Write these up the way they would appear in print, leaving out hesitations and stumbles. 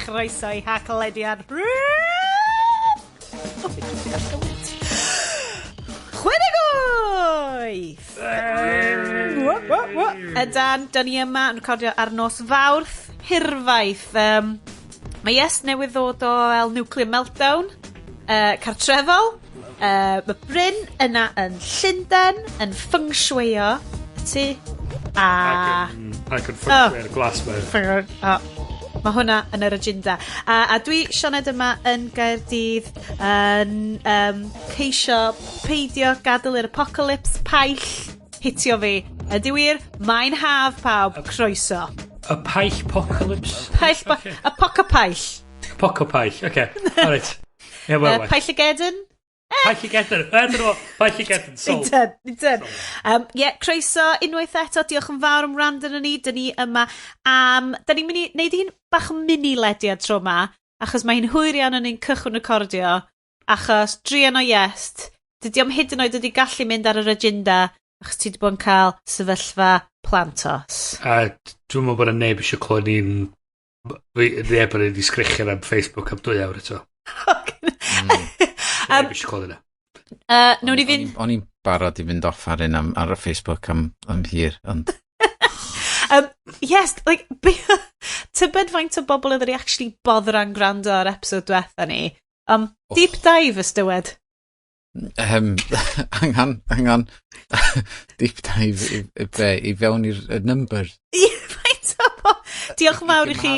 chroeso i Haclediad 68! Ydan, da ni yma yn recordio ar nos Fawrth hirfaith. Mae Yes newydd ddod o el nuclear meltdown cartrefol. Mae Bryn yna yn Llundain yn feng shuio y tŷ. A... Ac yn feng shuio'r glas ma. Oh, mae hwnna yn yr agenda. A dwi, Sioned, yma yn Gaerdydd yn ceisio peidio gadael i'r apocalypse paill hitio fi. Ydy wir, mae'n haf pawb, croeso. Y paill apocalypse? Paill, okay. Apocopaill. Apocopaill, oce. Okay. Alright. Yeah, well, Paillageddon? Paillageddon. Dyna fo. Paillageddon. Sold. Ni'n done. Yeah, croeso unwaith eto. Diolch yn fawr am wrando arnon ni. Dyn ni yma am... Dyn ni'n mynd i wneud un bach mini lediad tro ma, achos mae hi'n hwyr iawn yn ein cychwyn recordio, achos druan o Iest, dydy o'm hyd yn oed wedi gallu mynd ar yr agenda, achos ti wedi bod yn cael sefyllfa plantos. A dwi'n meddwl bod yna neb eisiau clywed ni'n... Neb yn ei sgrechian am Facebook am 2 awr eto. Neb eisiau clywed yna. Nawn ni fynd... O'n i'n barod i fynd off ar un ar y Facebook am hir, ond... Yes, like, tybed faint o bobl oedd wedi actually boddran gwrando ar episode diwetha ni. Deep dive ystywed. Hang on, hang on. Deep dive i fewn i'r numbers. Faint o bobl... Diolch yn fawr i chi,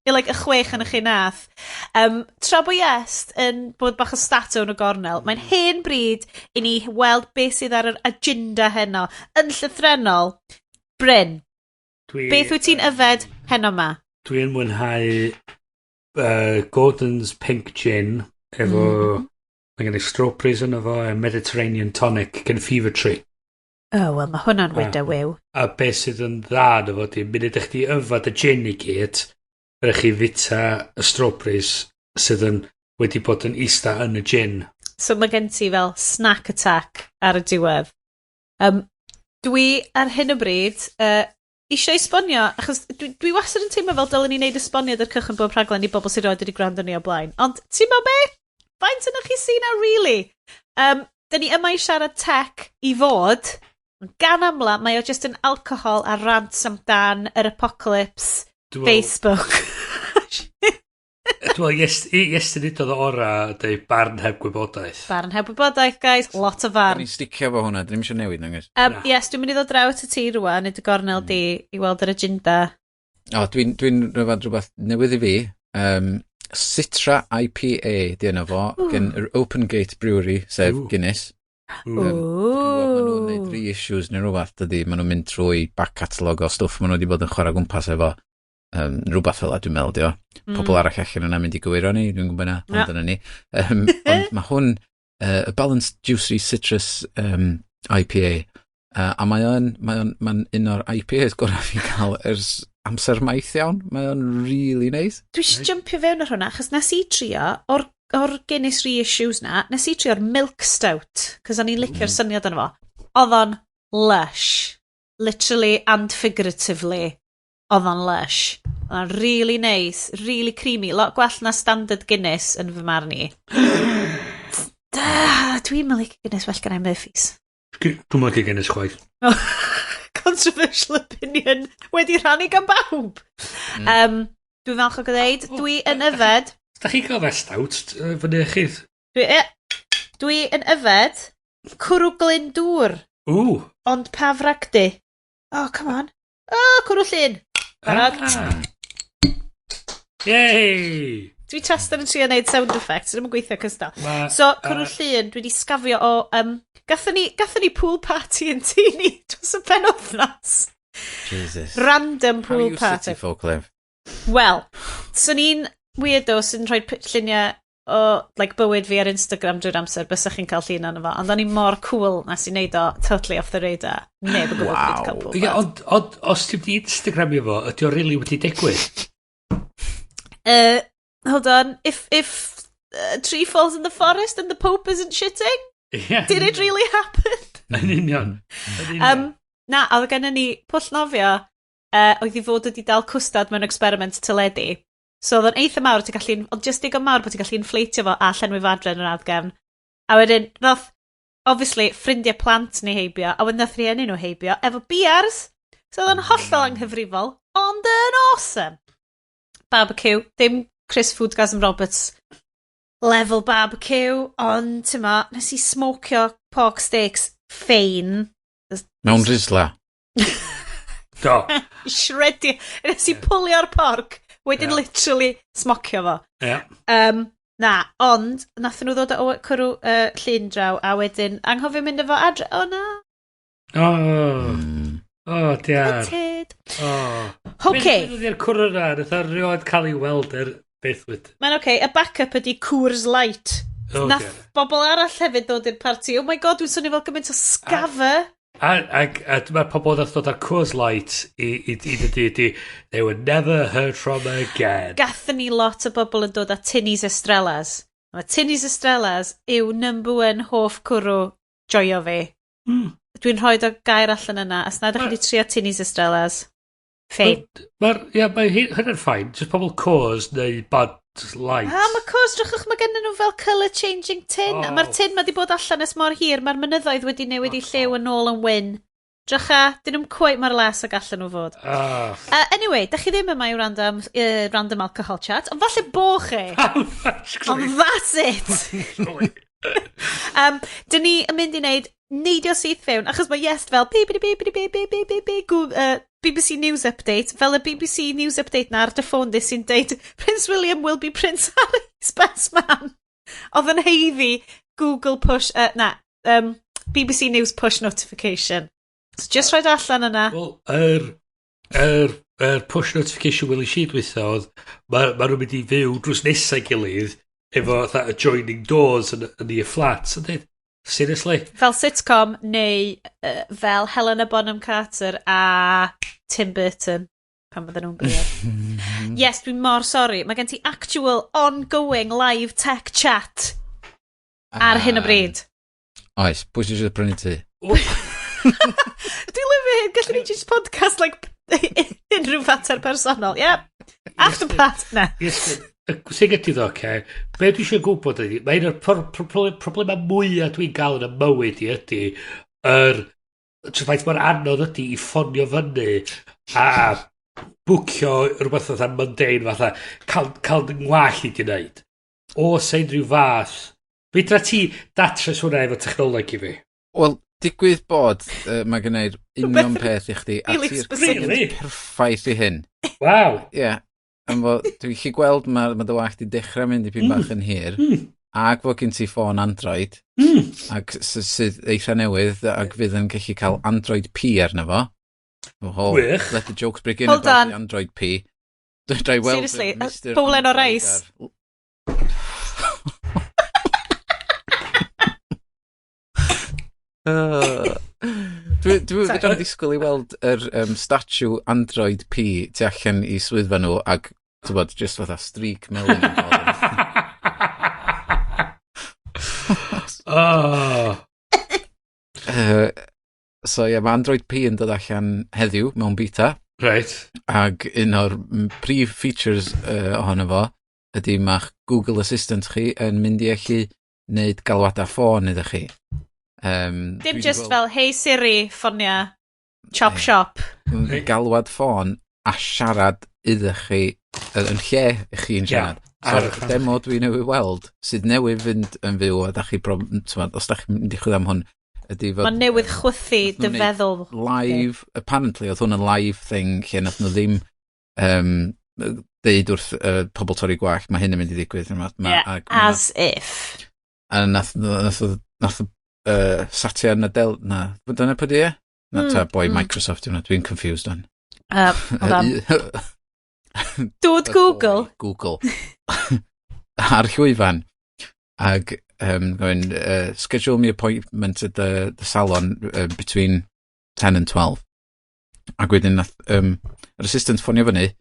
i like, y 6 yn y chi nath. Tra bo Iest yn bod bach o stato yn y gornel, mae'n hen bryd i ni weld beth sydd ar yr agenda heno. Yn llythrennol, Bryn, beth wyt ti'n yfed heno ma? Dwi'n mwynhau Gordon's Pink Gin efo... Mae gen i strawberries yno fo, a Mediterranean tonic gen Fever Tree. Oh, wel, mae hwnna'n weird a wiw. A beth sydd yn dda yno fo di, munud ych chi yfad y gin i gyd, rydych chi fita y strawberries sydd yn wedi bod yn ista yn y gin. So mae gen ti fel snack attack ar y diwedd. Dwi ar hyn o bryd eisiau esbonio, achos dwi wastad yn teimlo fel dylen ni wneud esboniad ar cychwyn bob rhaglen i bobl sydd erioed wedi gwrando ni o blaen. Ond ti'n meddwl be? Faint yna chi sy'n na, really? Dyn ni yma i siarad tech i fod, ond gan amla, mae o just yn alcohol a rants amdan yr apocalypse, Facebook. Dwi'n meddwl, Iestyn udodd o ora, dweud barn heb gwybodaeth. Barn heb wybodaeth, guys. Lot o farn. Dyn ni'n sticio fo hwnna, dyn ni'n eisiau newid, nag oes? Yes, dwi'n mynd i ddod draw at y ti rwan, i dy gornel di, i weld yr agenda. O, dwi'n rhywbeth newydd i fi. Citra IPA di enw fo, gen yr Open Gate Brewery, sef Guinness. Dwi'n gwybod maen nhw'n neud reissues neu rhywbeth, dydy, maen nhw'n mynd trwy back catalogue o stwff maen nhw wedi bod yn chwarae gwmpas efo. Rhywbeth fel 'a dwi'n meddwl, dio. Pobl arall allan yna mynd i gywiro ni, dwi'n gwybod na, ond dyna ni. Ond mae hwn, y Balanced Juicy Citrus IPA, a mae'n un o'r IPAs gorau fi cael ers amser maith iawn. Mae o'n really nice. Dwi eisiau jumpio fewn ar hwnna, achos nes i trio, o'r Guinness reissues na, nes i trio'r Milk Stout, cos o'n i'n licio'r syniad yno fo. Oedd o'n lush. Literally and figuratively. Oedd o'n lush. Oedd o'n really nice, really creamy. Lot gwell na standard Guinness yn fy marn i. Dwi'n mynd licio Guinness, well gen i Murphy's. Dwi'n licio Guinness chwaith. Controversial opinion wedi rhannu gan bawb. Dwi'n falch o gydweud, dwi yn yfed... Da chi'n cael fe stout fyny chi? Dwi yn yfed cwrw Glyndŵr. Ww. Ond pa fragdy? Oh, come on. Oh, cwrw Llŷn. Barod. Yay! Dwi chester yn trio neud sound effects, ddim yn gweithio cystal. So, cwrw Llŷn, dwi wedi sgafio o... Gathon ni pool party yn tŷ ni dros y penwythnos. Jesus. Random How pool you party. city folk live? Wel, swn i'n weirdo sy'n rhoi lluniau o like, bywyd fi ar Instagram drwy'r amser, bysach chi'n cael llun arno fo. Ond o'n i mor cool nes i wneud o totally off the radar. Neb yn gwybod bod fi wedi cael pool Ie, party. ond os ti'n di Instagramio fo, ydy o really wedi digwydd? Hold on. If tree falls in the forest and the Pope isn't shitting, did it really happen? Yn union. Yn union. Na, oedd gennym ni pwll nofio, oedd i fod wedi dal cwstard mewn experiment teledu. So oedd o'n eitha mawr, ti'n gallu, ond just digon mawr bod ti'n gallu inflatio fo a llenwi fo adre yn yr ardd. A wedyn, ddoth, obviously, ffrindiau plant ni heibio, a wedyn ddoth rhieni nhw heibio, efo beers. So oedd o'n hollol anghyfrifol, ond yn awesome. Barbecue, ddim Chris Foodgasm Roberts level barbecue, ond ti'n ma, nes i smocio pork steaks ffein. Mewn Rizla. Do. Shredio. Nes i pwlio'r porc, wedyn literally smocio fo. Na, ond nathon nhw ddod o cwrw llun draw, a wedyn anghofio mynd efo adre. O na. Oh. Oh, diar. Gutted. Oh. Okay. Beth ydy'r cwrw yna? Nath o rioed cael ei weld er beth wyd. Mae'n okay. Y backup ydy Coors Light. Oh, Nath dear. bobl arall hefyd ddod i'r parti. Oh my God, dwi'n swnio fel gymaint o scaffer. A mae'r pobl nath ddod ar Coors Light i dy di, they were never heard from again. Gathon ni lot o bobl yn dod â Tinnies Estrellas. Mae Tinnies Estrellas yw number one hoff cwrw joio fi. Dwi'n rhoi o gair allan yna. Os nad ydych chi wedi trio Tinnies Estrellas, ffein. Mae'r, ia, mae hynny'n fine. Just pobl Coors neu Bud Light. Ah, mae Coors, drychwch, mae gen nhw fel colour changing tin. Oh. A mae'r tin ma di bod allan ers mor hir. Mae'r mynyddoedd wedi newid i lliw yn ôl yn wyn. Drycha, dyn nhw'n quite mor las ag allan nhw fod. Ah. Anyway, da chi ddim yma i wrando am random alcohol chat, ond falle bo chi. Ond that's it. Dyn ni yn mynd i wneud neidio syth fewn, achos mae Yes fel b b b b b b b b b BBC News Update, fel y BBC News Update na ar dy ffôn di sy'n deud "Prince William will be Prince Harry's best man." Oedd yn haeddu Google push, na, BBC News push notification. So just rhaid allan yna. Wel, yr push notification weli si dwytha oedd, mae ma nhw'n mynd i fyw drws nesau gilydd efo fatha adjoining doors yn y flats. Yn dweud, seriously? Fel sitcom neu fel Helena Bonham Carter a Tim Burton pan bydden nhw'n briod. Yes, dwi'n mor sori. Mae gen ti actual ongoing live tech chat ar hyn o bryd. Oes, pwy sy'n eisiau prynu tŷ? Dwi'n lyfio hyn. Gallwn ni just podcast like unrhyw fater personol. Yep. After part. Na. Yes, y thing ydy ddo, oce, be dwi eisiau gwybod ydy, mae un o'r problemau mwyaf dwi'n gael yn y mywyd i ydy, yr ffaith mor anodd ydy i ffonio fyny a bwcio rhywbeth fatha mundane fatha cael dy ngwallt i di wneud. Oes unrhyw fath. Fedra ti datrys hwnna efo technoleg i fi? Wel, digwydd bod mae gen i'r union peth i chdi, a really ti'r specific. Really? perffaith i hyn. Waw. Ie, yeah. Dwi'n gallu gweld mae dy wallt i dechrau mynd i pyn bach yn hir, ac fod gen ti ffôn Android, ac sydd eitha newydd, ac fydd yn gallu cael Android P arno fo. Oh, Gwych. Let the jokes begin Hold about on. the Android P. Dwi'n weld Seriously, Mr. bowlen o Android reis. Dwi Sorry. fedra disgwyl i weld yr statue Android P tu allan i swyddfa nhw ac, ti'n bod, just fatha streak melyn yn dod. Oh. So ie, yeah, mae Android P yn dod allan heddiw mewn beta. Ac un o'r prif features ohono fo ydy ma'ch Google Assistant chi yn mynd i allu wneud galwadau ffôn iddo chi. Dim dwi 'di just gweld fel, "Hey Siri, ffonia, chop shop." Galwad ffôn a siarad iddo chi yn lle i chi'n siarad. Ar So, y ffôn. demo dwi newydd weld, sydd newydd fynd yn fyw, a da chi, t'mod, os da chi'n mynd i chwilio am hwn, ydy fod Mae'n newydd chwythu nath nhw dy wneud feddwl. live, apparently oedd hwn yn live thing lle nath nhw ddim deud wrth pobl torri gwallt, mae hyn yn mynd i ddigwydd. Yeah, as if. A nath Satya Nadella, na, dyna pwy di e? Na, ta boi Microsoft yw hwnna, dwi'n confused on. Hold on. Dod Google. Google. Ar llwyfan. Ag going, "Schedule me appointment at the salon between 10 and 12." Ac wedyn nath yr assistant ffonio fyny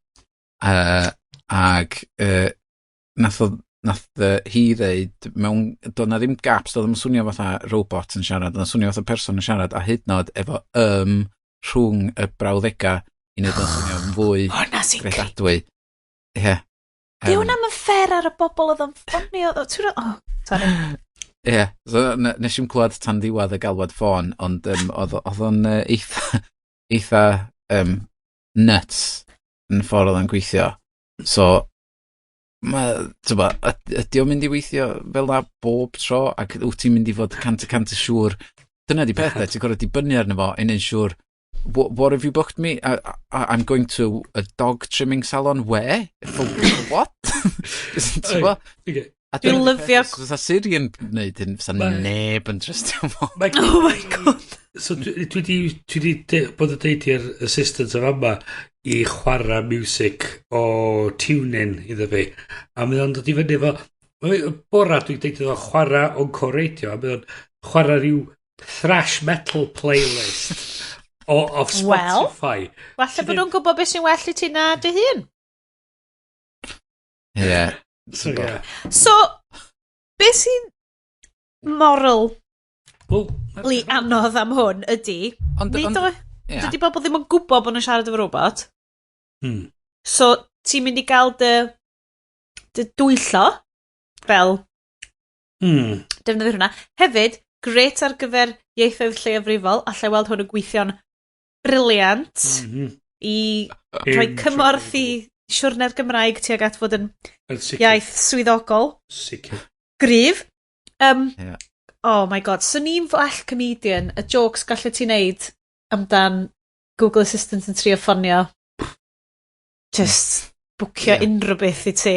ag nath hi ddeud mewn, doedd na ddim gaps, doedd ddim swnio fatha robot yn siarad, doedd yn swnio fatha person yn siarad, a hyd nod efo rhwng y brawddega i wneud o'n swnio yn fwy Hwna sy'n gredadwy. Ie. Yeah. Di hwnna'n fair ar y bobl oedd o'n ffonio. Oh, sorry. Ie, yeah, so nes i'm clywed tan ddiwedd y galwad ffôn, ond oedd o'n eitha nuts yn ffordd oedd o'n gweithio. So, mae, t'bo, ydy o'n mynd i weithio fel na bob tro, ac wyt ti'n mynd i fod 100% y siŵr? Dyna di peth, ti'n gorfod dibynnu arno fo i neud siŵr, What have you booked me? I'm going to a dog trimming salon. Where? For what?" Ti'n bo? Okay. A Dwi'n dyna 'di lyfio- peth, os fysa Siri yn gwneud hyn, fysa neb yn trystio fo. Oh my God. So dwi di bod yn deud i'r assistant o fama i chwarae music o TuneIn iddo fi. A mae o'n dod i fyny efo... Bora dwi'n deud iddo chwarae o'n radio, a mae o'n chwarae rhyw thrash metal playlist of Wel. Spotify. Falle bod nhw'n gwybod beth sy'n well i ti na dy hun. Ie. So, yeah. So, beth sy'n moral Well, li anodd am hwn ydy, nid o, dydy bobl ddim yn gwybod bod nhw'n siarad efo robot. So, ti'n mynd i gael dy dwyllo, fel defnyddio hwnna. Hefyd, gret ar gyfer ieithoedd lleiafrifol, allai weld hwn yn gweithio'n brilliant i rhoi cymorth i siwrne'r Gymraeg tuag at fod yn Yn sicr. iaith swyddogol Sicr. gryf. Oh my God, so ni'n well comedian, y jokes gallu ti wneud amdan Google Assistant yn trio ffonio. Just bwcio unrhyw beth i ti.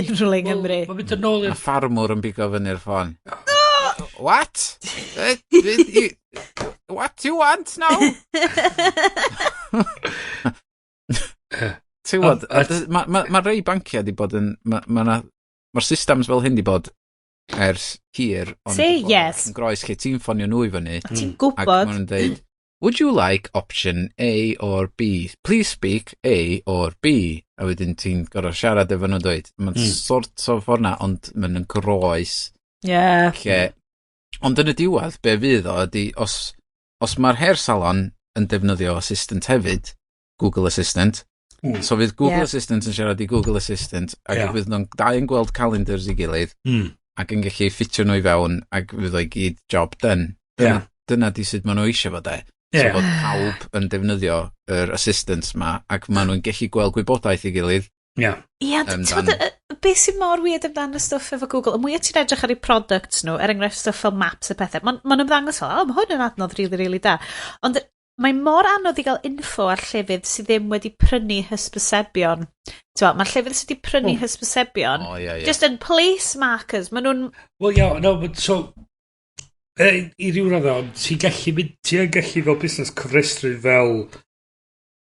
Unrhyw le yng Nghymru. Mae'n mynd yn ôl A i'r ffarmwr yn bigo fyny'r ffôn. What? What do you want now? Ti'n gwybod, mae ma rei banciau di bod yn... Mae'r ma systems fel hyn di bod ers hir. Ond Say di bod yes. yn groes lle ti'n ffonio nhw i fyny. A ti'n Ac gwybod. maen nhw'n dweud, "Would you like option A or B? Please speak A or B." A wedyn ti'n gorfod siarad efo nhw'n dweud. Mae'n sort o ffordd na, ond mae'n groes. Lle, ond yn y diwedd, be fydd o ydy, os mae'r hair salon yn defnyddio assistant hefyd, Google Assistant, so fydd Google Assistant yn siarad i Google Assistant, ac fydd nhw'n dau yn gweld calendars i gilydd, ac yn gallu ffitio nhw i fewn, ac fydd o'i gyd job done. Dyna, dyna di sut maen nhw eisiau fo de. So bod pawb yn defnyddio yr assistants ma, ac maen nhw'n gallu gweld gwybodaeth i gilydd. Ie, ti'n gwbod, beth sy'n mor weird amdan y stwff efo Google, y mwyaf ti'n edrych ar eu products nhw, er enghraifft stwff fel Maps a pethau, maen ma nhw'n ddangos fel, "Oh, mae hwn yn adnodd really, really da." Ond mae mor anodd i gael info ar llefydd sydd ddim wedi prynu hysbysebion. Ti'n mae llefydd sydd wedi prynu hysbysebion, O, ie, ie. just yn place markers, maen nhw'n Wel, ia, no, but so, i ryw raddau, ond ti'n gallu mynd, ti yn gallu fel busnes cyfrestru fel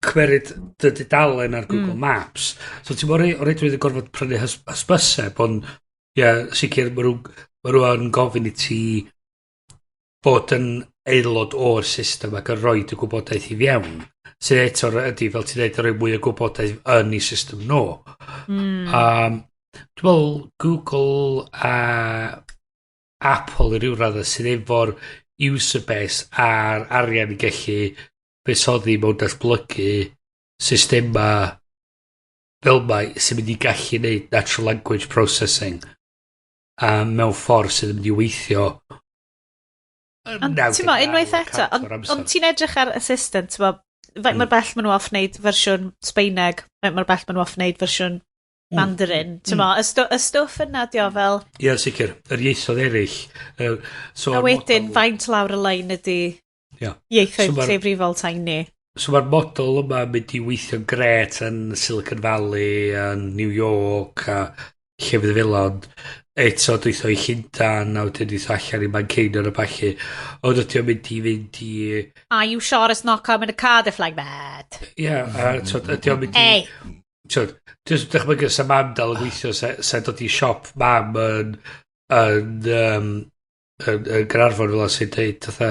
cymeryd dy dudalen ar Google Maps. So ti'n mor o reidrwydd yn gorfod prynu hysbyseb, ond ia, sicr ma nhw yn gofyn i ti bod yn aelod o'r system ac yn rhoi y gwybodaeth i fewn. Sydd eto ydy, fel ti'n dweud, yn rhoi mwy o gwybodaeth yn ei system nhw. Dwi'n meddwl Google a Apple i ryw raddau sydd efo'r user base a'r arian i gallu buddsoddi mewn datblygu systema fel mae sy'n mynd i gallu neud natural language processing a mewn ffordd sydd yn mynd i weithio. Ond ti'n mo, unwaith eto, ond ti'n edrych ar Assistant, ti'n mo, faint mor bell maen nhw off wneud fersiwn Sbeineg, faint mor bell maen nhw off wneud fersiwn Mandarin, ti'n mo, y stwff yna di o fel, Ie, sicr, yr ieithoedd eraill. So a ma'r wedyn model faint lawr y lein ydy ieithoedd So llefrifol tiny. So mae'r model yma yn mynd i weithio'n gret yn Silicon Valley, yn New York a llefydd fel 'na, ond eto dwytho i Llundan a wedyn dwytho allan i Manceinion a ballu. Ond ydy o'n mynd i fynd i Are you sure it's not coming to Cardiff like that? Ie, a t'wod, ydy o'n mynd i Hey! T'wod, jyst dychmygu sa mam dal yn gweithio, sa dod i siop mam yn Gaernarfon fel sy'n deud, fatha,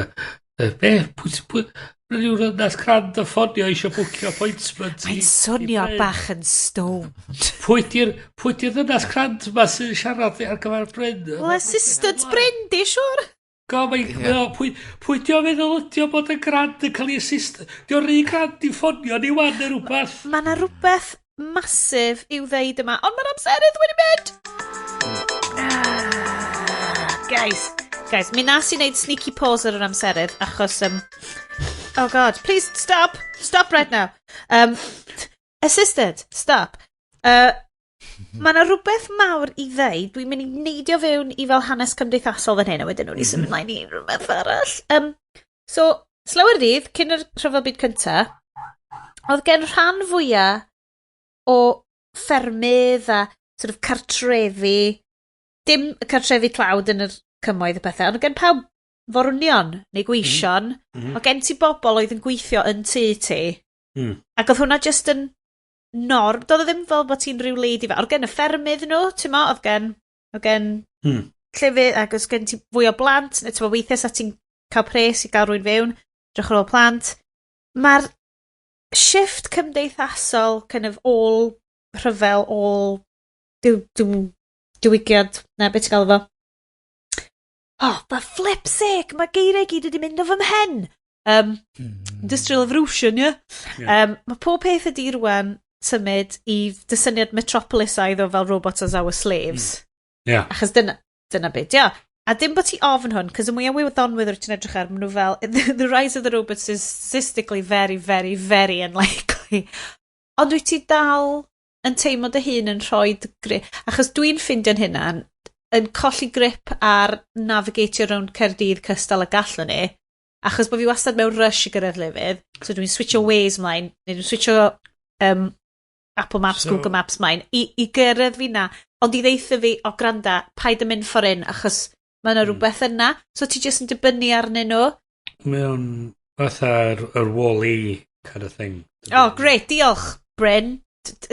"Be, pwy, rhyw ddynas crand y ffonio eisiau bwcio appointment Mae'n i swnio Bryn?" bach yn stoned. Pwy di'r ddynas crand yma sy'n siarad ar gyfer Bryn?" Wel, assistant Bryn, di siwr? Go, mae, pwy di o'n meddwl ydi o bod yn grand yn cael ei assist? Di o'n rhy grand i ffonio ni wan neu rhywbeth? Mae yna rhywbeth. massive i'w ddeud yma, ond mae'r amserydd wedi mynd! Ah, guys, guys, mi nas i wneud sneaky pause ar yr amserydd, achos... oh God, please stop! Stop right now! Assistant, stop. Mae yna rhywbeth mawr i ddeud. Dwi'n mynd i neidio fewn i fel hanes cymdeithasol fan hyn, a wedyn nhw'n i symud mlaen i rhywbeth arall. So, slawer dydd, cyn yr Rhyfel Byd Cynta, oedd gen rhan fwyaf o ffermydd a sort of cartrefi, dim y cartrefi tlawd yn yr cymoedd y pethau, ond oedd gen pawb forwynion neu gweision, oedd gen ti bobl oedd yn gweithio yn tŷ ti, ac oedd hwnna just yn norm. Doedd o ddim fel bod ti'n rhyw lady fel. Oedd gen y ffermydd nhw, ti'n mo, oedd gen llefydd, ac oedd gen ti fwy o blant, neu ti'n mo, weithiau sa ti'n cael pres i gael rhywun fewn, edrych ar ôl plant. Mae'r shift cymdeithasol, kind of ôl rhyfel, ôl diwygiad, na, beth ti'n gael fo? Oh, for flip's sake, mae geiriau gyd wedi mynd o fy mhen. Industrial Revolution, ie? Yeah. Mae pob peth ydi rwan symud i dysyniad metropolisaidd o fel robots as our slaves. Achos dyna beth, ia. A dim bod ti ofn hwn, cos y mwyaf wyddonwyr wyt ti'n edrych ar, maen nhw fel, the rise of the robots is statistically very, very, very unlikely. Ond wyt ti dal yn teimlo dy hun yn rhoi grip, achos dwi'n ffeindio'n hynna'n yn colli grip ar navigatio rownd Caerdydd cystal a gallwn ni, achos bod fi wastad mewn rush i gyrraedd lefydd, so dwi'n switcho Waze mlaen, neu dwi'n switcho Apple Maps, Google Maps mlaen, i gyrraedd fi na, ond i ddeutha fi, o granda, paid yn mynd ffordd un, achos mae yna rhywbeth yna, so ti jyst yn dibynnu arnyn nhw. Mae o'n fatha'r yr Wall-E kind of thing. Oh, great, diolch, Bryn.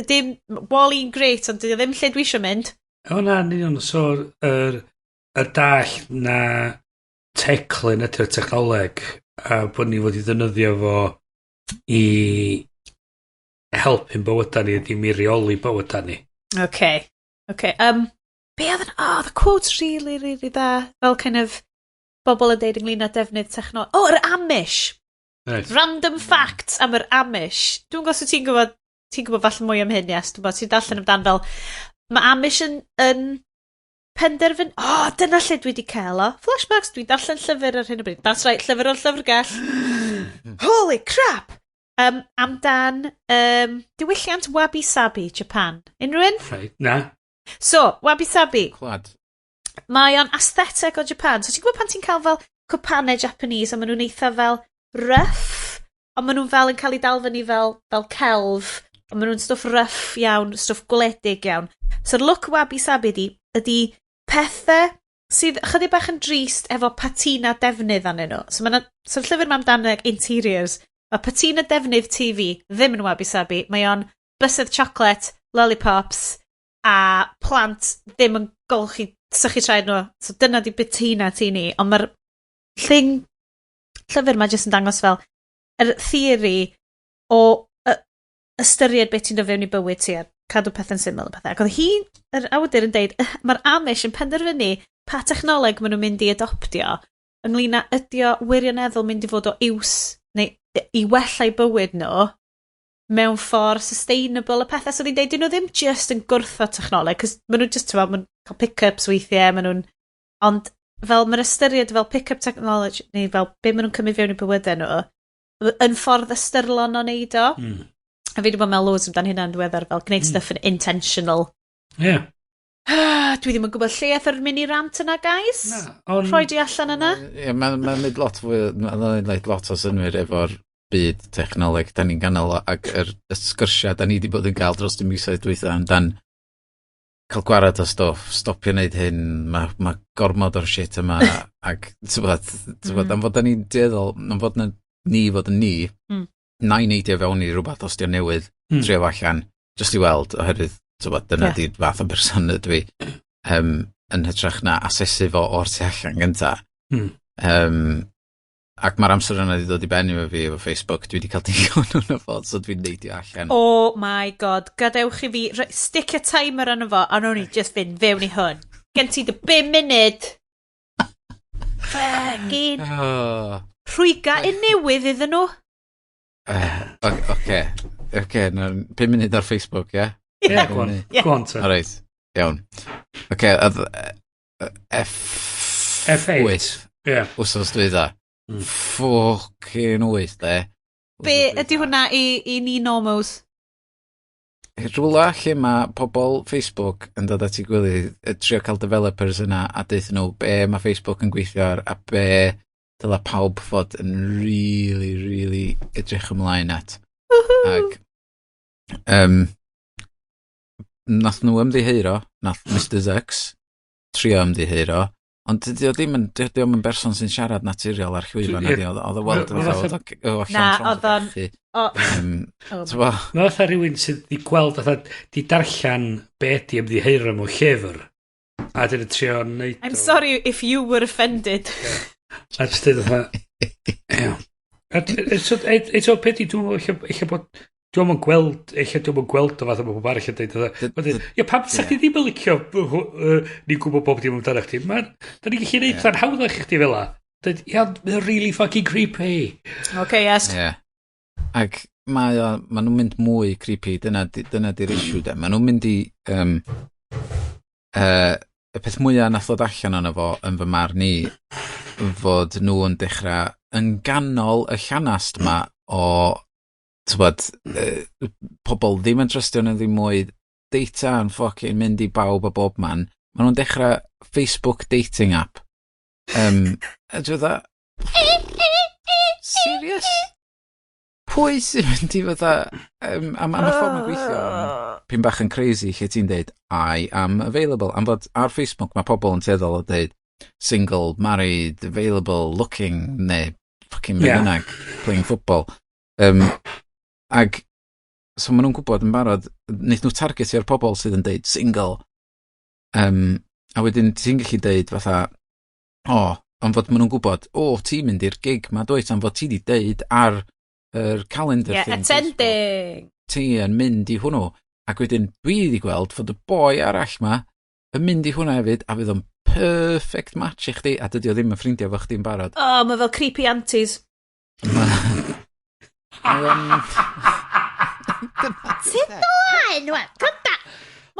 Dim, Wall-E'n great, ond dydy o ddim lle dwi eisiau mynd. O na, yn union, so yr dall na teclyn ydy'r technoleg a bod ni fod i ddefnyddio fo i helpu'n bywydau ni, ddim i reoli bywydau ni. Okay. Be oedd yn... Oh, the quote's really, really dda. Fel kind of bobl yn deud ynglyn â defnydd technoleg. Oh, yr Amish. Random facts am yr Amish. Dwi'n gwybod os ti'n gwybod falle mwy am hyn, yes. Dwi'n gwybod, ti'n darllen amdan fel... Mae Amish yn penderfyn... Oh, dyna lle dwi wedi cael o. Flashbacks, dwi'n darllen llyfr ar hyn o bryd. That's right, llyfr o'r llyfrgell. Holy crap! Amdan diwylliant wabi-sabi Japan. Unrhyw un? Right. Na. So, wabi-sabi. Clwad. Mae o'n aesthetic o Japan. So ti'n gwybod pan ti'n cael fel cwpanau Japanese a maen nhw'n eitha fel rough, ond maen nhw'n fel yn cael eu dal fyny fel celf, ond maen nhw'n stwff rough iawn, stwff gwledig iawn. So'r look wabi-sabi ydi pethau sydd ychydig bach yn drist efo patina defnydd arnyn nhw. So mae'na, so'r llyfr ma amdan like, interiors. Mae patina defnydd TV ddim yn wabi-sabi. Mae o'n bysedd chocolate, lollipops, a plant ddim yn golchi sychu traed nhw. So dyna di patina ti ni. Ond mae'r thing llyfr ma jyst yn dangos fel yr theori o ystyried beth ti'n dod fewn i bywyd ti a cadw pethau'n syml a pethau. Ac oedd hi, yr awdur yn deud, mae'r Amish yn penderfynu pa technoleg maen nhw'n mynd i adoptio ynglyn â ydi o wirioneddol mynd i fod o iws neu i wella eu bywyd nhw mewn ffordd sustainable a pethau. So oedd hi'n deud, dyn nhw ddim just yn gwrthod technoleg, cos maen nhw just, ti'n maen nhw'n cael pick-ups weithiau, maen nhw'n... Ond fel mae'r ystyried fel pick-up technology, neu fel be maen nhw'n cymryd fewn i bywydau nhw, yn ffordd ystyrlon o neud o. A fi wedi bod mewn loads amdan hynna'n ddiweddar, fel gwneud stuff yn intentional. Dwi ddim yn gwybod lle aeth yr mini rant yna, guys. Na, ond... Rhoi di allan yna. Ie, mae'n ma neud lot fwy, mae'n neud lot o synwyr efo'r byd technoleg da ni'n ganol o, ac y sgyrsiau da ni wedi bod yn cael dros y misoedd dwytha amdan cael gwarad o stwff, stopio wneud hyn, mae gormod o'r shit yma, ac ti'n bod, am fod da ni'n dueddol, am fod na ni fod yn ni, na i neidio fewn i rhywbeth os di'n newydd, trio fo allan, just i weld, oherwydd, ti'n bod, dyna di fath o berson ydw i, yn hytrach na asesu fo o'r tu allan gynta. Ac mae'r amser yna wedi dod i ben efo fi efo Facebook, dwi wedi cael digon o'n fo, so dwi'n neidio allan. Oh my God, gadewch i fi stick a timer arno fo, a nawn ni just fynd fewn i hwn. Gen ti dy 5 munud. Fucking Oh, rhwyga un newydd iddyn nhw. Oce. Oce, 5 munud ar Facebook, ie? Ie, yeah, go on. Go on, te. Alright, iawn. Oce, oedd F8. Ie. Wsos dwetha. Fucking 8, de. Be ydy hwnna i ni normos? Rhywle lle mae pobl Facebook yn dod at ei gilydd, trio cael developers yna a deutha nhw be mae Facebook yn gweithio ar a be dyla pawb fod yn really, really edrych ymlaen at. Ac nath nhw ymddiheuro, nath Mr Zucks trio ymddiheuro, ond dydy o ddim yn, dydy o'm yn berson sy'n siarad naturiol ar llwyfan ydy, oedd o weld fatha, o allan oedd o'n... Mae fatha rhywun sydd wedi gweld, fatha, di darllen be ydi ymddiheuro mewn llyfr, a dyn nhw'n trio neud. I'm sorry if you were offended. A jyst dweud fatha... Eto, peth i, dwi'n meddwl ella bod... Dwi'n yn gweld, ella dwi'n yn gweld o fath o bobl arall yn dweud, ia, pam sa chdi ddim yn licio ni'n gwybod bob dim amdano chdi? Da ni'n gallu neud pethau'n hawddach i chdi fel la. Dweud, ia, mae'n really fucking creepy. Okay, yes. Yeah. Ac mae ma nhw'n mynd mwy creepy, dyna di'r issue de. Mae nhw'n mynd i... Y peth mwyaf nath ddod allan ono fo yn fy marn i, fod nhw yn dechrau yn ganol y llanast ma o tywod, pobl ddim yn trystio nhw ddim mwy, data yn fucking mynd i bawb a bob man. Maen nhw'n dechrau Facebook dating app. A dwi'n dda, serious? Pwy sy'n mynd i fatha, am y ffordd mae'n gweithio, pyn bach yn crazy lle ti'n deud, I am available. Am fod ar Facebook mae pobl yn tueddol o deud, single, married, available, looking, neu fucking be bynnag, playing football. Ag, so maen nhw'n gwybod yn barod, wnaeth nhw targetio'r pobl sydd yn deud single. A wedyn ti'n gallu deud fatha, ond fod maen nhw'n gwybod, ti'n mynd i'r gig ma dwyt, am fod ti di deud ar yr calendar thing. Attending! Ti yn mynd i hwnnw. Ac wedyn dwi wedi gweld fod y boi arall ma yn mynd i hwnna hefyd, a fydd o'n perfect match i chdi, a dydy o ddim yn ffrindiau fo chdi'n barod. Oh, mae fel creepy aunties. Sut ymlaen, wan? Cynta!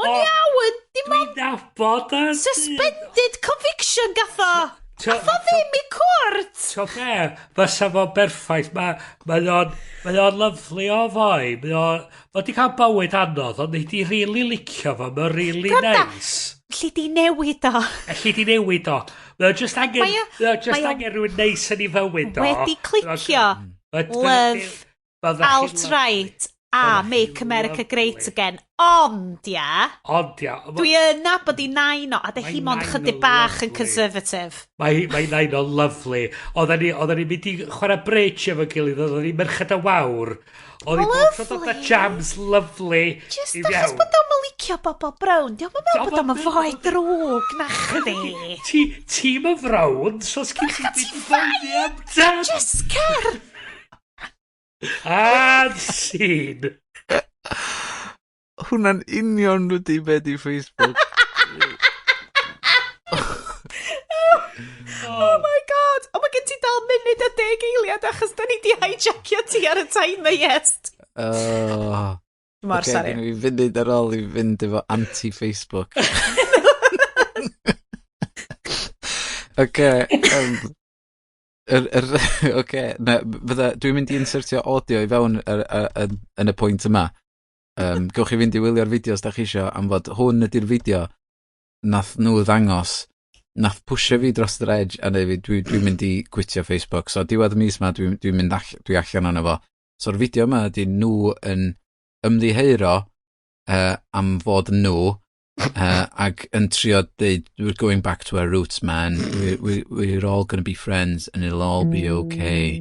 Mae'n iawn, dim ond... Dwi'n nabod. Suspended conviction gatho! Gatho ddim i cwrt! To be, fysa fo'n berffaith. Mae o'n lyfli o foi. Mae o'n di cael bywyd anodd, ond nei di really licio fo. Mae'n really nice. Alli di newid o. Alli di newid o. Mae o'n just angen, angen rhywun neis yn ei fywyd o. Wedi clicio. Love, alt-right, a Make America Great Again. Ond, ia. Ond, ia. Dwi yn nabod i nain o, a dy hi mond chydig bach yn conservative. Mae nain o lovely. Oedden ni'n mynd i chwarae bridge efo gilydd, oedden ni'n merched y wawr. Oedd hi'n bod dod â jams lovely. Just achos bod o'n licio bobl brown, diolch yn meddwl bod o'n fwy drwg na chdi. Ti'n y frown, so sgyn ti mynd i boeni amdan. Just cer! And scene. Hwna'n union wedi be di Facebook. Oh my god! O, mae gen ti dal munud a 10 eiliad achos da ni di hijackio ti ar y timer, yes. Mor sori. Gen i funud ar ôl i fynd efo anti-Facebook. Oce, oce, dwi'n mynd i insertio audio i fewn yn y pwynt yma. Gewch chi fynd i wylio'r fideos da chi isio, am fod hwn ydy'r fideo nath nhw ddangos, nath pwysio fi dros yr edge, a neu fi, dwi'n mynd i gwitio Facebook. So diwedd y mis ma, dwi'n mynd dwi allan ono fo. So'r fideo yma ydy nhw yn ymddiheuro am fod nhw, ac yn trio deud, we're going back to our roots, man. We're all going to be friends and it'll all be okay.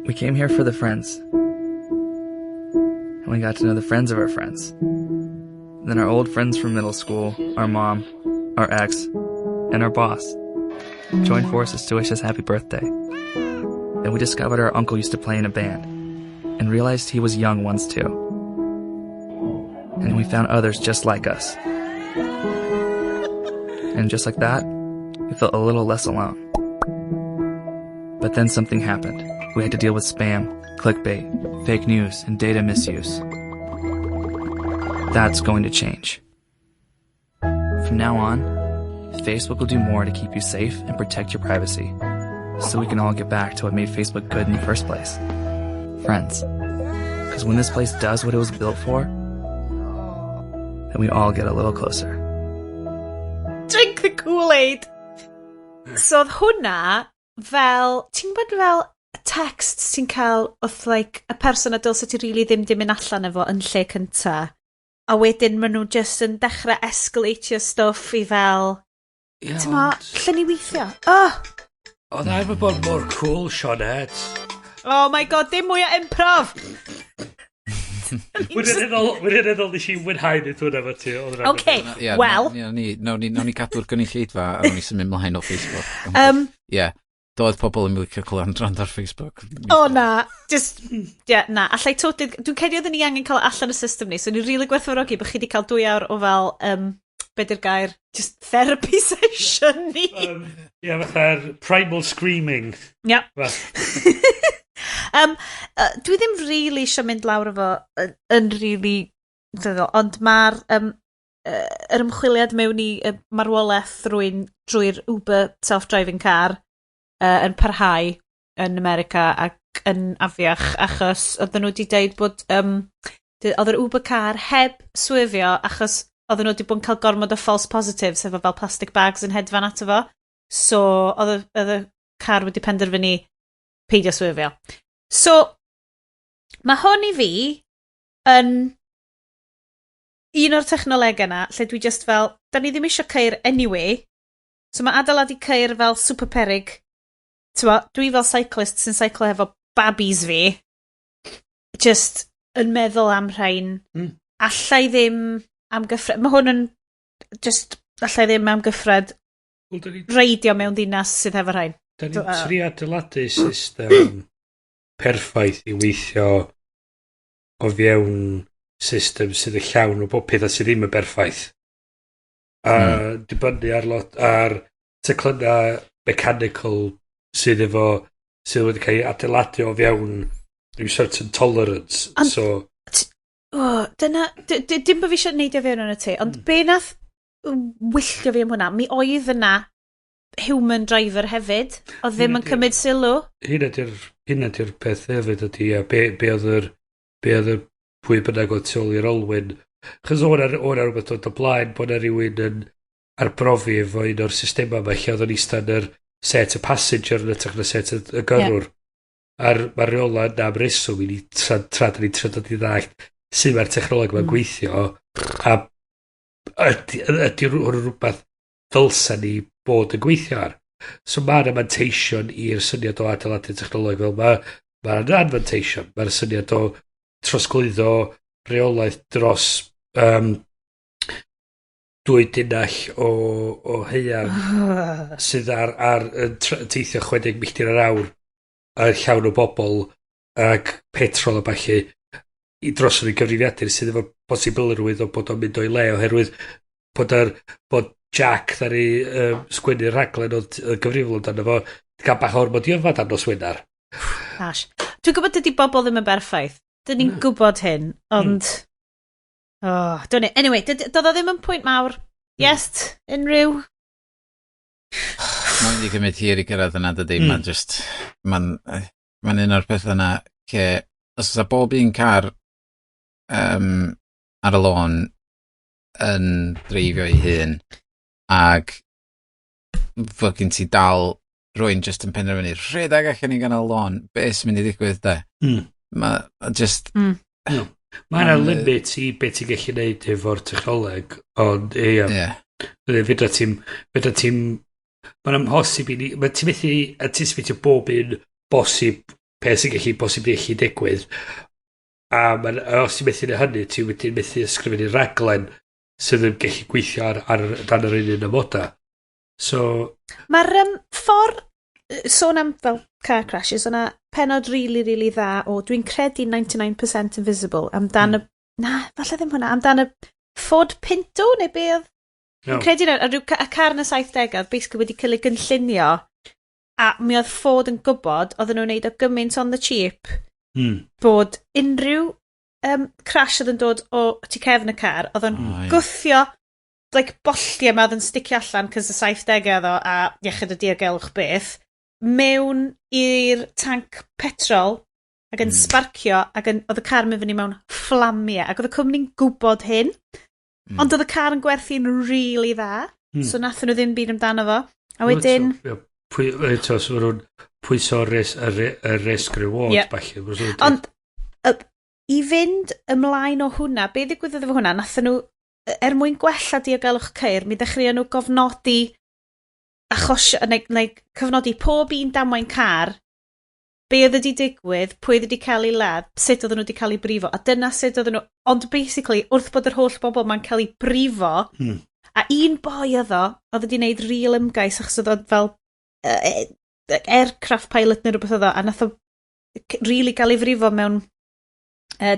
We came here for the friends. And we got to know the friends of our friends. Then our old friends from middle school, our mom, our ex, and our boss joined forces to wish us happy birthday. Then we discovered our uncle used to play in a band and realized he was young once too. And we found others just like us. And just like that, we felt a little less alone. But then something happened. We had to deal with spam, clickbait, fake news, and data misuse. That's going to change. From now on, Facebook will do more to keep you safe and protect your privacy, so we can all get back to what made Facebook good in the first place. Friends. Because when this place does what it was built for, then we all get a little closer. Drink the Kool-Aid! So oedd hwnna fel, ti'n gwybod fel text ti'n cael wrth like, y person a dylse ti really ddim di mynd allan efo yn lle cynta. A wedyn maen nhw just yn dechrau escalatio stuff i fel, Ie, ti'n mo, ond- lle ni weithio? Oh, Oedd arfer bod mor cool, Sioned. Oh my God, dim mwy o improv! Wirioneddol nes i mwynhau neud hwnna efo ti. Oedd hwnna'n Okay, Ie, wel, Nawn ni cadw'r gynulleidfa a nawn ni symud mlaen o Facebook. Ie, doedd pobl yn licio clywed rand ar Facebook. O na, just, yeah, na, allai totally, dwi'n credu oedden ni angen cael allan y system ni, so ni'n really gwerthfawrogi bod chi wedi cael 2 awr o fel, be di'r gair, just therapy session ni. Ie, fatha'r primal screaming. Yep. Fath. Dwi ddim really eisiau mynd lawr efo yn really ddiddorol, ond mae'r yr ymchwiliad mewn i marwolaeth rhywun drwy'r Uber self-driving car yn parhau yn America ac yn afiach achos oedden nhw wedi deud bod oedd yr Uber car heb swerfio achos oedden nhw wedi bod yn cael gormod o false positives efo fel plastic bags yn hedfan ato fo. So oedd y car wedi penderfynu peidio swerfio. So, mae hwn i fi yn un o'r technolegau yna lle dwi just fel, da ni ddim eisiau ceir anyway, so mae adeiladu ceir fel super perig. T'mo, dwi fel cyclist sy'n cyclo efo babis fi, just yn meddwl am rhain. Allai ddim amgyffred, mae hwn yn just, allai ddim amgyffred Wel, da ni reidio mewn dinas sydd efo rhain. Da ni'n trio adeiladu system perffaith i weithio o fewn system sydd yn llawn o bob peth a sydd ddim yn berffaith. A dibynnu ar lot ar teclynna mechanical sydd wedi cael ei adeiladu o fewn rhyw certain tolerance. So, Oh, dyna, dim bod fi eisiau neidio fewn yn y ti, ond be nath wylltio fi am hwnna, mi oedd yna human driver hefyd, oedd ddim yn cymryd sylw. Hynna di'r peth hefyd ydy, ia, be oedd yr pwy bynnag oedd tu ôl i'r olwyn. Chos o'n ar rhywbeth dod o blaen bod yna rhywun yn arbrofi efo un o'r systemau yma lle oedd o'n eistedd yn yr set y passenger yn hytrach na set y gyrrwr. A'r mae'r reola yna am reswm i ni tra da ni'n trio dod i ddallt sut mae'r technoleg yma'n gweithio a ydy hwn rhywbeth ddylsa ni bod yn gweithio ar. So mae yna manteision i'r syniad o adeiladu technoleg fel mae yna anfanteision. Mae'r syniad o trosglwyddo reolaeth dros 2 dunnell o haearn sydd ar yn teithio 60 milltir yr awr a llawn o bobl ac petrol a ballu i dros i gyfrifiadur sydd efo posibilrwydd o bod o'n mynd o'i le oherwydd bod Jack ddaru sgwennu'r rhaglen oedd gyfrifol amdano fo 'di cael bach o ormod i yfad ar nos Wener. Gosh. Dwi'n gwybod dydy bobl ddim yn berffaith. Dyn ni'n gwybod hyn, ond... Oh, don't it. Anyway, doedd o ddim yn pwynt mawr. Yes, unrhyw... Mae'n mynd i gymryd hir i gyrraedd yna, dydy. Mae'n just... Mae'n un o'r pethau yna lle, os oes bob un car ar y lôn yn dreifio ei hun ac fod gen ti dal rwy'n just yn penderfynu rhedeg allan i ganol lôn, be sy'n mynd i ddigwydd de? Mae just... Mae yna limit i beth ti'n gallu neud efo'r technoleg, ond ie. Fedra ti'n, mae'n amhosib i ni, mae ti'n methu anticipatio bob un bosib, peth sy'n gallu bosib i gallu digwydd. A os ti'n methu neud hynny, ti'n wedyn methu ysgrifennu raglen sydd yn gallu gweithio ar dan yr un amoda. So, Mae'r ffordd, sôn am fel car crashes, yna penod really, really dda o, dwi'n credu 99% Invisible, amdan y, na, falle ddim hwnna, amdan y Ford Pinto, neu be oedd? No. Dwi'n credu na, a rhyw y car yn y 70au, basically wedi cael ei gynllunio A mi oedd Ford yn gwybod, oedden nhw'n neud o gymaint on the cheap, bod unrhyw crash oedd yn dod o tu cefn y car, oedd o'n gwthio like, bolltiau ma oedd yn sticio allan cos y 70au oedd o a iechyd y diogelwch beth, mewn i'r tanc petrol ac yn sparcio ac yn, oedd y car yn mynd fyny mewn fflamiau ac oedd y cwmni'n gwybod hyn, ond oedd y car yn gwerthu'n really dda, so nathon nhw ddim byd amdano fo. A wedyn, Eto, eto, so maen nhw'n pwyso y risk reward, falle. Ond i fynd ymlaen o hwnna, be ddigwyddodd efo hwnna, nathon nhw, er mwyn gwella diogelwch ceir, mi ddechreuon nhw gofnodi achos, neu cyfnodi pob un damwain car, be oedd wedi digwydd, pwy oedd wedi cael ei ladd, sut oedden nhw wedi cael ei brifo, a dyna sut oedden nhw, ond basically, wrth bod yr holl bobl ma'n cael ei brifo, a un boi oedd o, oedd wedi gwneud real ymgais, achos oedd o fel aircraft pilot neu rhywbeth oedd o, a nath o really gael ei frifo mewn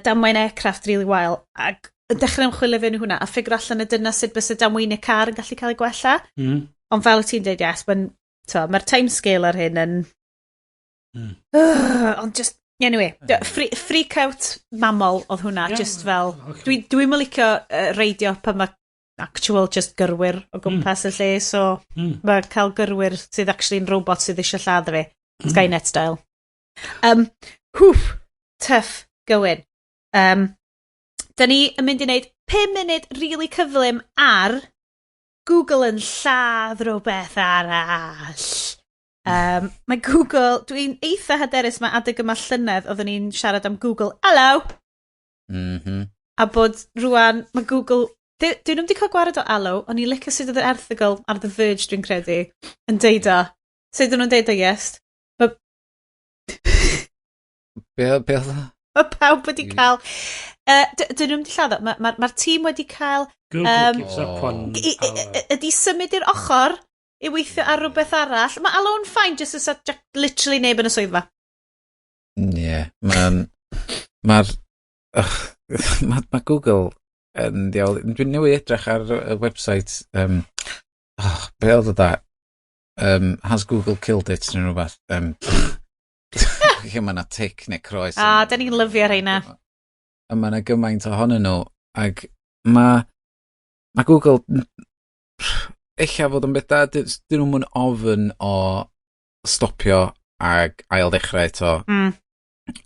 damwain aircraft really wael, ac yn dechrau ymchwilio fewn i hwnna, a ffigur allan y dyna sut bysa damweiniau car yn gallu cael ei gwella. Ond fel wyt ti'n dweud, yes, mae'r ma timescale ar hyn yn Ond just, anyway, freak out mamol oedd hwnna, just fel, dwi'n licio reidio pan mae actual just gyrwyr o gwmpas y lle, so mae cael gyrwyr sydd actually yn robot sydd eisiau lladd fi. Skynet style. Hwff, tough going. Da ni yn mynd i wneud 5 munud really cyflym ar Google yn lladd rhywbeth arall. Mae Google, dwi'n eitha hyderus mae adeg yma llynedd oeddwn ni'n siarad am Google Allo a bod rwan mae Google, dyn nhw'm wedi cael gwared o Allo, ond i'n licio sut oedd yr erthygl ar The Verge, dwi'n credu, yn deud o. Sut ydyn nhw'n deud o, yes? Mae Be oedd o? Ma pawb wedi cael. Dyn nhw'm wedi lladd o. Mae'r ma tîm wedi cael Google gives up on Allo. Ydy symud i'r ochr i weithio ar rhywbeth arall. Mae Allo'n fine, just as a, literally neb yn y swyddfa. Ie, yeah, mae'n... Mae'r... Mae ma Google yn diawl. Dwi'n newydd edrych ar y website. Oh, be oedd o da? Has Google killed it neu rhywbeth. Lle mae yna tic neu croes. Ah, da ni'n lyfio rheina. A mae yna gymaint ohonyn nhw. Ac mae Google ella fod yn beth da, dyn nhw'n ofyn o stopio ag ail ddechrau eto.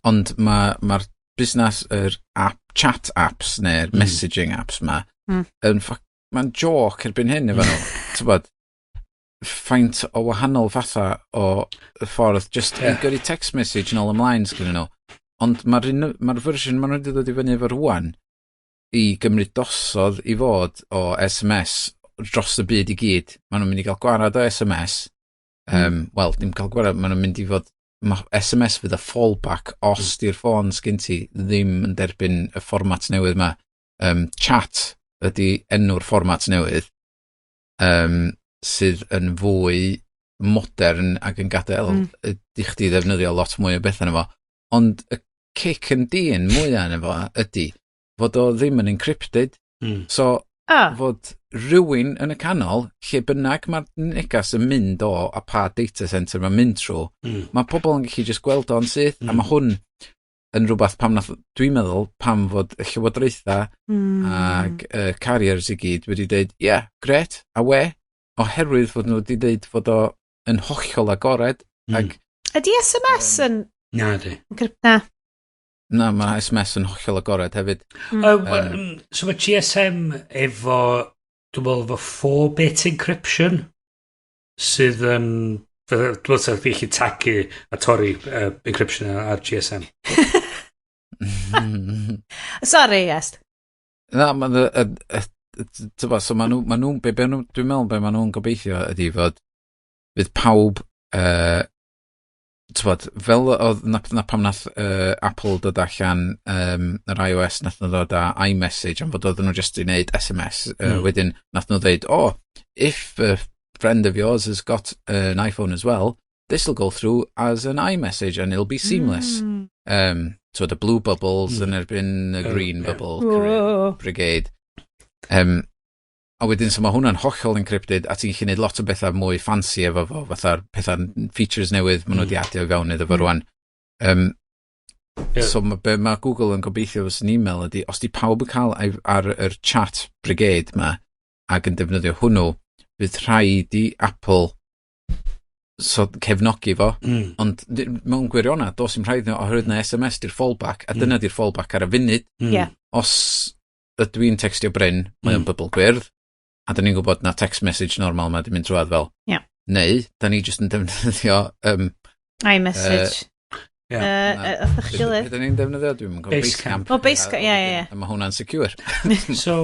Ond mae'r ma busnes yr app, chat apps neu'r messaging apps ma, yn mae'n joke erbyn hyn efo nhw. T'bod, faint o wahanol fatha o y ffordd just i gyrru text message yn ôl ymlaen sgynny nhw. Ond mae'r ma fersiwn maen nhw wedi dod i fyny efo rwan i gymryd dosodd i fod o SMS dros y byd i gyd. Maen nhw'n mynd i gael gwarad o SMS. Wel, dim cael gwarad, maen nhw'n mynd i fod... Ma SMS fydd y fallback os di'r ffôn sgyn ti ddim yn derbyn y fformat newydd ma. Chat ydy enw'r fformat newydd sydd yn fwy modern ac yn gadael i chdi ddefnyddio lot mwy o bethau yna fo. Ond y kick yn dyn mwyaf yna fo ydy fod o ddim yn encrypted. So, fod rhywun yn y canol, lle bynnag mae'r negas yn mynd o a pa data center mae'n mynd trwy, mae pobl yn gallu just gweld o'n syth, a mae hwn yn rhywbeth pam nath, dwi'n meddwl, pam fod y llywodraethau ag carriers i gyd wedi dweud, "Ie, yeah, gret, a we," oherwydd fod nhw wedi dweud fod o yn hollol agored, ag Ydy SMS yn Na di. Na. Na, mae SMS yn hollol agored hefyd. So mae GSM efo, dwi'n meddwl, efo 4-bit encryption, sydd yn, dwi'n meddwl sydd gallu tagu a torri encryption ar GSM. Sorry, yes. Na, mae'n... Tyba, so ma nhw, ma nhw, be nhw, dwi'n meddwl be ma nhw'n gobeithio ydy fod fydd pawb, tybod, fel oedd na pam nath Apple dod allan yr iOS, nath nhw ddod â iMessage am fod oedden nhw just i wneud SMS. Wedyn nath nhw dweud, "Oh, if a friend of yours has got an iPhone as well, this will go through as an iMessage and it'll be seamless." So the blue bubbles yn erbyn y green bubble. Whoa. Brigade. A wedyn, so mae hwnna'n hollol encrypted, a ti'n gallu gwneud lot o bethau mwy fancy efo fo, fatha'r pethau features newydd maen nhw wedi adio i fewn iddo fo rwan. So ma, be mae Google yn gobeithio fysa'n email ydy, os di pawb yn cael ar yr chat brigade ma, ac yn defnyddio hwnnw, fydd rhaid i Apple so cefnogi fo, ond mewn gwirionedd, does dim rhaid oherwydd na SMS di'r fallback, a dyna di'r fallback ar y funud. Os ydw i'n textio Bryn, mae o'n bubble gwyrdd, a dyn ni'n gwybod na text message normal mae di mynd trwadd fel. Neu, da ni jyst yn defnyddio iMessage. Wrth eich gilydd. Be da ni'n defnyddio? Dwi'n gwybod. Basecamp. O, Basecamp, ie. A mae hwnna'n secure. So,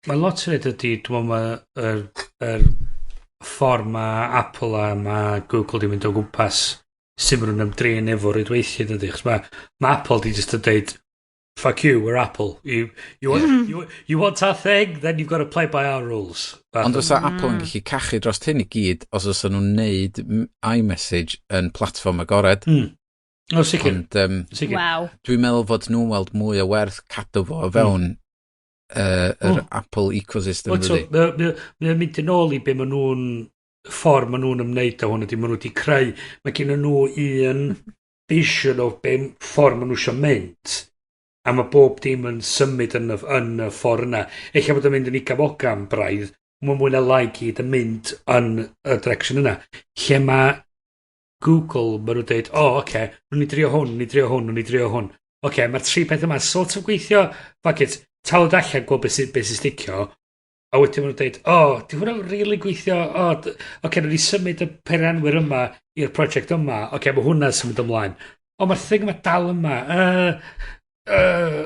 mae lot o ydy, dwi'n meddwl, yr yr ffordd mae Apple a mae Google di mynd o gwmpas sut maen nhw'n ymdrin efo rwydweithio, dydy. Chos mae Apple di just yn deud, "Fuck you, we're Apple. You want our thing, then you've got to play by our rules." Ond fysa Apple yn gallu cachu dros hyn i gyd os oes nhw'n neud iMessage yn platfform agored. O, sicr. Ond Sicr. Dwi'n meddwl fod nhw'n weld mwy o werth cadw fo o fewn yr Apple ecosystem. Wel, so, Dydy. Mae'n mynd yn ôl i be maen nhw'n ffordd maen nhw'n ymwneud â hwn ydy maen nhw wedi creu, mae gen nhw un vision o be ffordd maen nhw eisiau mynd a mae bob dim yn symud yn y ffordd yna. Ella bod yn mynd yn igam ogam braidd, mae mwy na lai gyd yn mynd yn y direction yna. Lle mae Google, maen nhw'n dweud, "O, oh, oce, okay, nhw'n ni drio hwn, ni drio hwn, nhw'n ni drio hwn. Oce, okay, mae'r tri peth yma sort of gweithio, fuck it, taflwyd allan, gweld beth sy'n sticio." A wedyn maen nhw'n dweud, "O, oh, di hwnna'n really gweithio, o, oh, oce, okay, nhw'n ni symud y peirianwyr yma i'r prosiect yma, oce, okay, mae hwnna'n symud ymlaen. O, mae'r thing yma dal yma,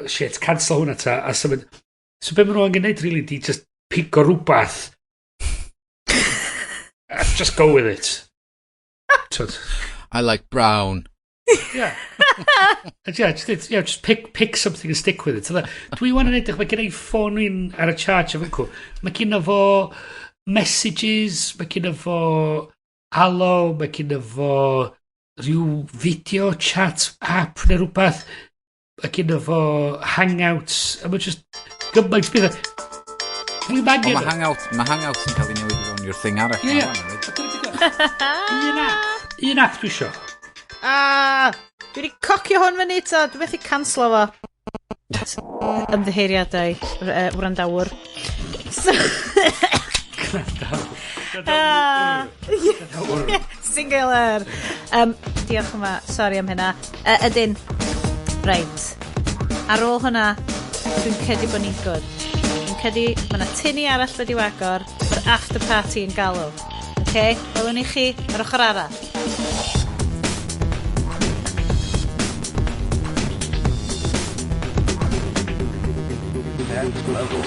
shit, cancel hwnna ta," a symud. So be maen nhw angen neud, really, di just pigo rhywbeth a just go with it. Twyd. I like brown. Yeah. And yeah, just, yeah, just pick something and stick with it. So that, dwi wan yn edrych, mae gen i ffôn un ar y charge efo cw. Mae gen fo messages, mae gen fo Allo, mae gen fo rhyw video chat app neu rhywbeth. Mae gen fo Hangouts, a mae just gymaint beth. Dwi'n O, angen mae Hangout yn cael ei newid i fewn i'r thing arall. Ie. Ma' hwnna'n newid. Un app. Un app dwi isio. Ah, dwi wedi cocio hwn fyny ta, dwi methu canslo fo. Ymddiheuriadau, wrandawr. So, ah, singular. Diolch yma, sorry am hynna. Ydyn, reit. Ar ôl hwnna, dwi'n credu bod ni'n good. Dwi'n credu mae yna tini arall wedi agor, mae'r after party yn galw. Okay? Welwn ni chi ar ochr arall. Next level.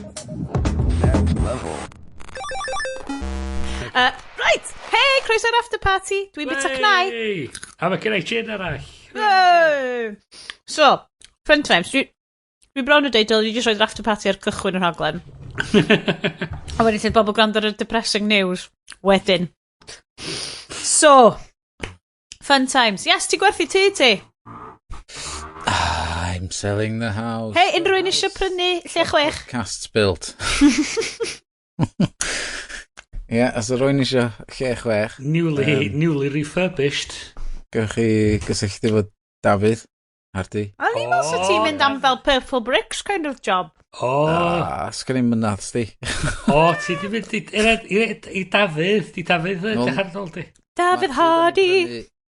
Next level. Right, hey, croeso i'r after party. Dwi'n bita cnau. Hey! A mae gen i gin arall. Yay! So, fun times. Dwi bron yn dweud dylwn ni jyst roi'r after party ar cychwyn y rhaglen. A wedyn lle bobl gwrando ar y depressing news. Wedyn. So, fun times. Yes, ti gwerthu tŷ ti? I'm selling the house. Hei, unrhyw un eisiau prynu lle chwech? Casts built. Ie, yeah, os rwy'n eisiau lle chwech, Newly refurbished. gewch chi gysylltu fo Dafydd Hardy. O'n i'n meddwl sa ti'n mynd am fel Purple Bricks kind of job. O, Ah, sgen i'm mynadd, sti. o, ti di mynd i Dafydd, di Dafydd Wel- edrych ar ôl di. Dafydd Hardy.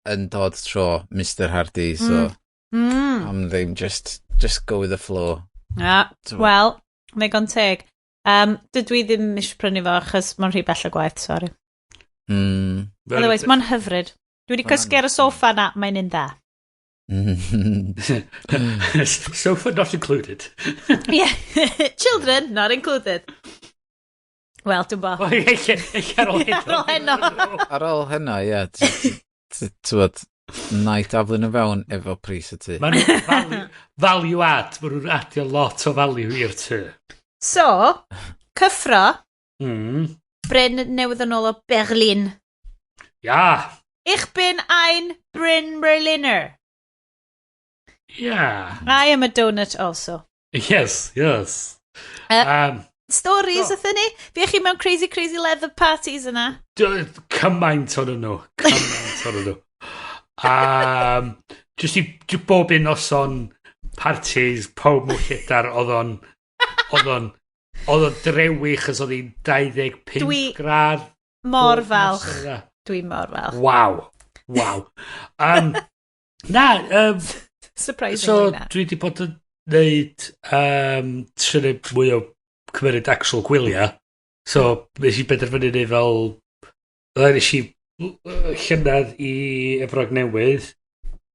Yn dod tro Mr Hardy, so am ddim, just go with the flow. Ah, T'mo. wel, mae gon teg. Dydw i ddim eisiau prynu fo achos mae'n rhy bell o gwaith, sorry. Otherwise, mae'n hyfryd. Dwi wedi cysgu ar y soffa na, mae'n un dda. Sofa not included. Yeah. Children, not included. Wel, dwi'n bo. O, eich ar ôl heno. Ar ôl heno. Ar ôl hynna, ie. T'wod, Na i daflu nhw fewn efo pris y tŷ. Maen nhw'n value add. Maen nhw'n adio lot o value i'r tŷ. So, cyffro, Bryn newydd yn ôl o Berlin. Ja. Ich bin ein Bryn Berliner. Ja. I am a donut also. Yes. Stories So. so. Ni? Fi chi mewn crazy, crazy leather parties yna. Cymaint o'n nhw. Cymaint o'n nhw. Just i bob un noson parties, pob mwyn lledar, oedd o'n drewi chos oedd hi'n 25 Dwi gradd. mor bob falch. noson yna. Dwi mor falch. Waw. Waw. Na, Surprisingly so na. dwi wedi bod yn neud trio neud mwy o cymryd actual gwyliau. So, nes i benderfynu neud fel... Nes i llynedd i Efrog Newydd.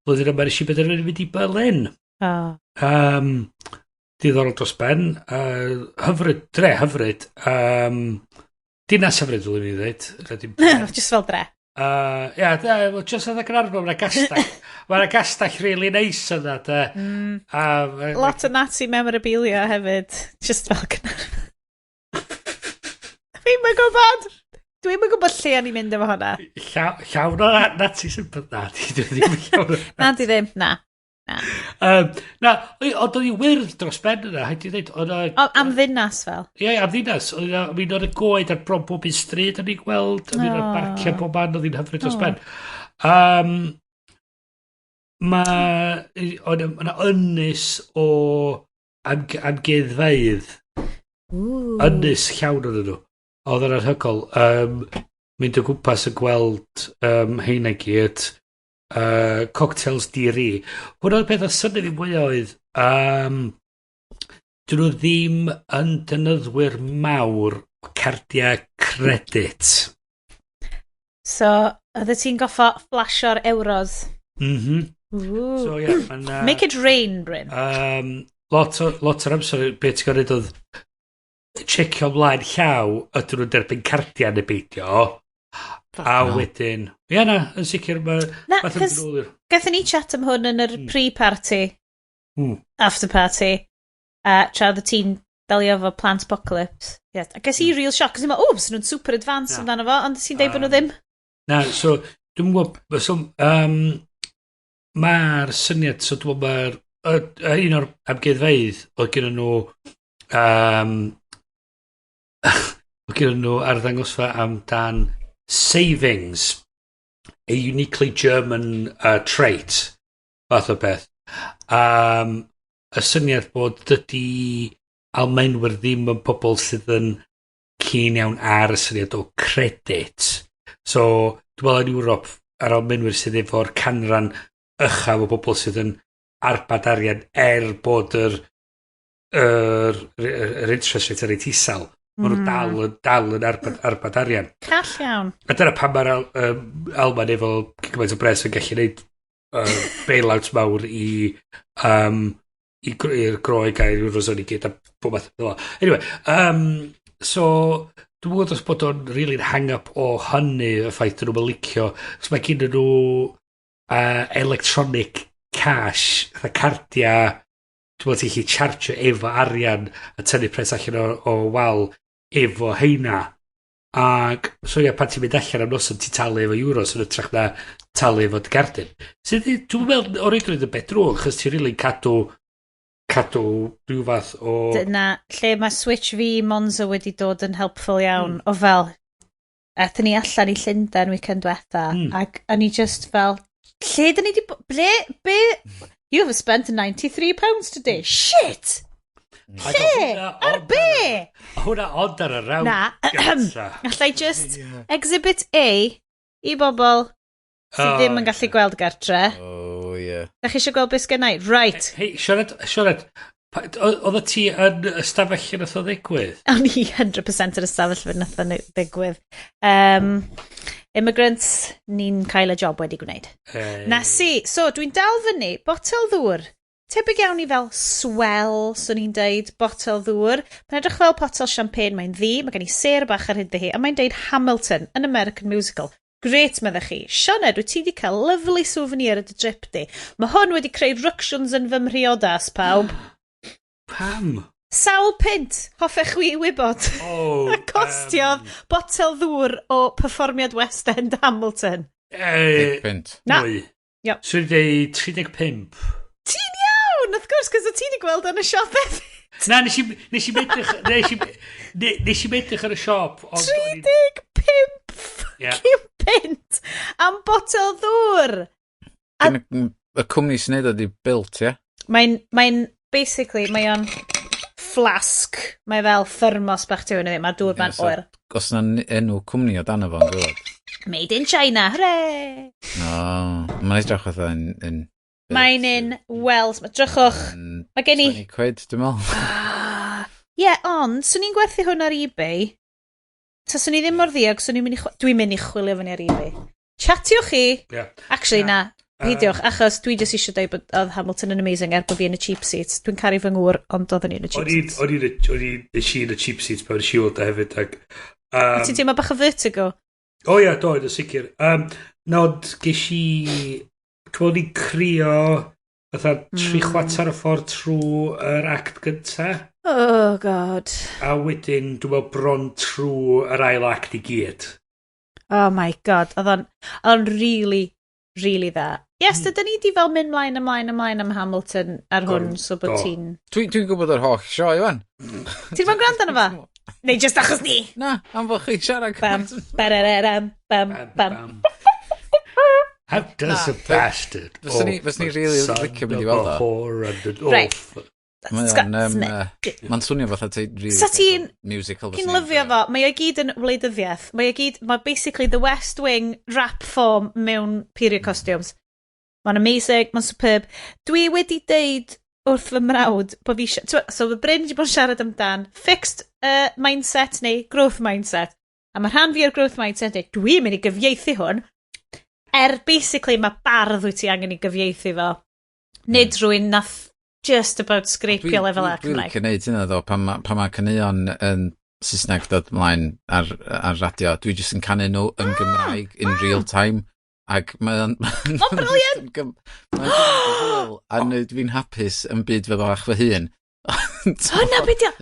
Flwyddyn yma nes i benderfynu mynd i Berlin. Oh. Diddorol dros ben. Hyfryd, dre hyfryd. Dinas hyfryd, dylwn i ddweud. Na dim bre. Just fel dre. Ia, yeah, well, just oedd Gaernarfon, mae'n gastell. Mae'n gastell really nice yna, de. Lot o Nazi memorabilia hefyd. Just fel Caernarfon. Fi'n mynd gwybod. Dwi'n mynd gwybod lle o'n i'n mynd efo hwnna. Llawn o Nazi sympathy. Na, di ddim llawn o. Na, di ddim. Na. Na, ond oedd hi wyrdd dros ben yna, haid i ddweud. Oedd O, am ddinas fel. Ie, am ddinas. Oedd yna, mi oedd y goed ar bron bob un stryd o'n i'n gweld. O'n i'n O. barcio bob man, oedd hi'n hyfryd dros O. ben. Mae... Oedd yna ynys o amgueddfeydd. Ooh. Ynys llawn o'n nhw. Oedd yn anhygoel. Mynd o gwmpas yn gweld heina gyd. Cocktails di-ri. Hwna oedd peth o synnu fi mwy oedd dyn nhw ddim yn defnyddwyr mawr o cardiau credit. So, oeddet ti'n goffo flasho'r euros. Ooh. So, ie, yeah, ma'n, Make it rain, Bryn. Lot o'r amser, beth ti'n gwneud oedd checio ymlaen llaw ydyn nhw'n derbyn cardiau neu beidio. A wedyn... Ie na, yn sicr mae... Na, Fath yn cos ôl i'r gathon ni chat am hwn yn yr pre-party, after party, tra oedd y ti'n delio efo plant apocalypse. Yeah. A ges i real shock, cos i'n meddwl, o, bys nhw'n super advanced Na. amdano fo, ond ti'n deud bod nhw ddim. Na, so, dwi'n gwybod, so, mae'r syniad, so dwi'n meddwl mae'r, un o'r amgueddfeydd, oedd gen nhw arddangosfa amdan savings, a uniquely German trait, fath o beth. Y syniad bod dydy Almaenwyr ddim yn pobl sydd yn keen iawn ar y syniad o credit. So, dwi'n meddwl yn Ewrop, yr Almaenwyr sydd efo'r canran uchaf o bobl sydd yn arbad arian er bod yr interest rate yn reit isel. Maen nhw dal yn arbad arian. Call iawn. A dyna pam mae'r Almaen efo gymaint o bres yn gallu gwneud bailouts mawr i'r Groeg a'r Eurozone i gyd a bob math fel 'a. Anyway, so dwi'n gwybod os bod o'n really'n hang-up o hynny, y ffaith dyn nhw'n licio, os mae gen nhw electronic cash, fatha cardia, dwi'n meddwl ti'n gallu charge efo arian a tynnu pres allan o wal efo heina. Ac, so ia, pan ti'n mynd allan am noson, ti'n talu efo euros yn hytrach na talu efo dy gardyn. Sydd, dwi'n meddwl, o reidrwydd yn beth drwg, chos ti'n really'n cadw rhyw fath o. Dyna lle mae Switch fi Monzo wedi dod yn helpful iawn. O fel, aethon ni allan i Llundain weekend diwetha, ac o'n i just fel, lle dyn ni di... Ble, be... You have spent £93 today. Shit! Ac Lle? oedd hwnna Ar ond be? Hwnna ond ar y round Na. gynta. Allai just Exhibit A i bobl sydd ddim yn gallu gweld gartre. Oh, yeah. Da chi eisiau gweld beth sgennai? Right. Hei, Sioned, Sioned, oedd ti yn ystafell lle nath o ddigwydd? O'n i 100% yn ystafell fe nath o ddigwydd. Immigrants, ni'n cael y job wedi gwneud. Na si, so dwi'n dal fyny botel ddŵr. Tebyg iawn i fel S'well, swn i'n deud, botel ddŵr. Mae'n edrych fel potel champagne, mae'n ddu, mae gen i sêr bach ar hyd hi, a mae'n deud Hamilton, an American musical. Great, meddech chi. Sioned, wyt ti wedi cael lovely souvenir ar dy drip di. Mae hwn wedi creu ructions yn fy mhriodas, pawb. Pam? Sawl punt, hoffech chwi wybod? Oh, A costiodd botel ddŵr o perfformiad West End Hamilton. Punt. Na. Mwy. Yep. Swn i'n deud 35. Ti'n iawn, wrth gwrs, cos o ti wedi gweld yn y siop hefyd. Na, nes i medrych ar y siop. Ond 35 Ie. fucking punt am botel ddŵr. Y cwmni sy'n neud o di Built, ie? Mae'n, basically, mae o'n flask. Mae fel thermos bach tu hwn i. Mae'r dŵr ma'n Ie, so- oer. Os na enw cwmni o dan fo yn dweud. Made in China, hooray! No, mae'n edrych fatha yn Mae'n in Wells. Drychwch. Mae gen i... 20 quid, dwi'n meddwl. Ah, Ie, yeah, ond, swn i'n gwerthu hwn ar eBay. Taswn i ddim mor ddiog, swn i'n mynd i... Dwi'n mynd i chwilio fyny ar eBay. Chatiwch chi. Ie. Actually, na. Peidiwch, achos dwi jyst eisiau dweud bod oedd Hamilton yn amazing er bod fi yn y cheap seats. Dwi'n caru fy ngŵr, ond oedden ni yn y cheap seats. O'n i'n, nes i yn y cheap seats pan nes i weld o hefyd. Ac, Ti'n teimlo bach o vertigo? O ia, do, yn sicr. Na, ond ges i... Dwi'n meddwl ni'n crio fatha tri chwarter y ffordd trwy yr act gynta. Oh, God. A wedyn, dwi'n meddwl bron trwy yr ail act i gyd. Oh my God. Oedd o'n really, really dda. Yes, dydyn ni di fel mynd mlaen, ymlaen, ymlaen am Hamilton ar hwn, so bod Do. ti'n... Dwi'n gwybod yr holl sioe, wan. Ti'n fawr gwrando arno fo? Neu just achos ni? Na, am fod chi'n siarad Bam, cymaint. bararam, bam, bam. How does a bastard... Fyswn i really licio mynd i weld o. Right. Mae Scott o'n, Smith. Mae'n swnio fatha ti really Sa ti'n- musical. Ti'n fyswn i'n lyfio fo, mae o gyd yn wleidyddiaeth. Mae o gyd, mae basically the West Wing rap form mewn period costumes. Mae'n amazing, mae'n superb. Dwi wedi deud wrth fy mrawd bod fi eisiau... So mae Bryn wedi bod yn siarad amdan fixed mindset neu growth mindset. A mae rhan fi o'r growth mindset yw, dwi'n mynd i gyfieithu hwn. Er basically mae bardd wyt ti angen i gyfieithu fo. Nid rhywun nath just about scrapio lefel A Dwi'n Cymraeg. licio neud hynna ddo, pan ma caneuon yn Saesneg dod mlaen ar radio, dwi jyst yn canu nhw yn Gymraeg in real time. Ac mae'n... Mae'n brilliant! Mae'n hwyl a neud fi'n hapus yn byd fy bach fy hun. Hwnna beth yw...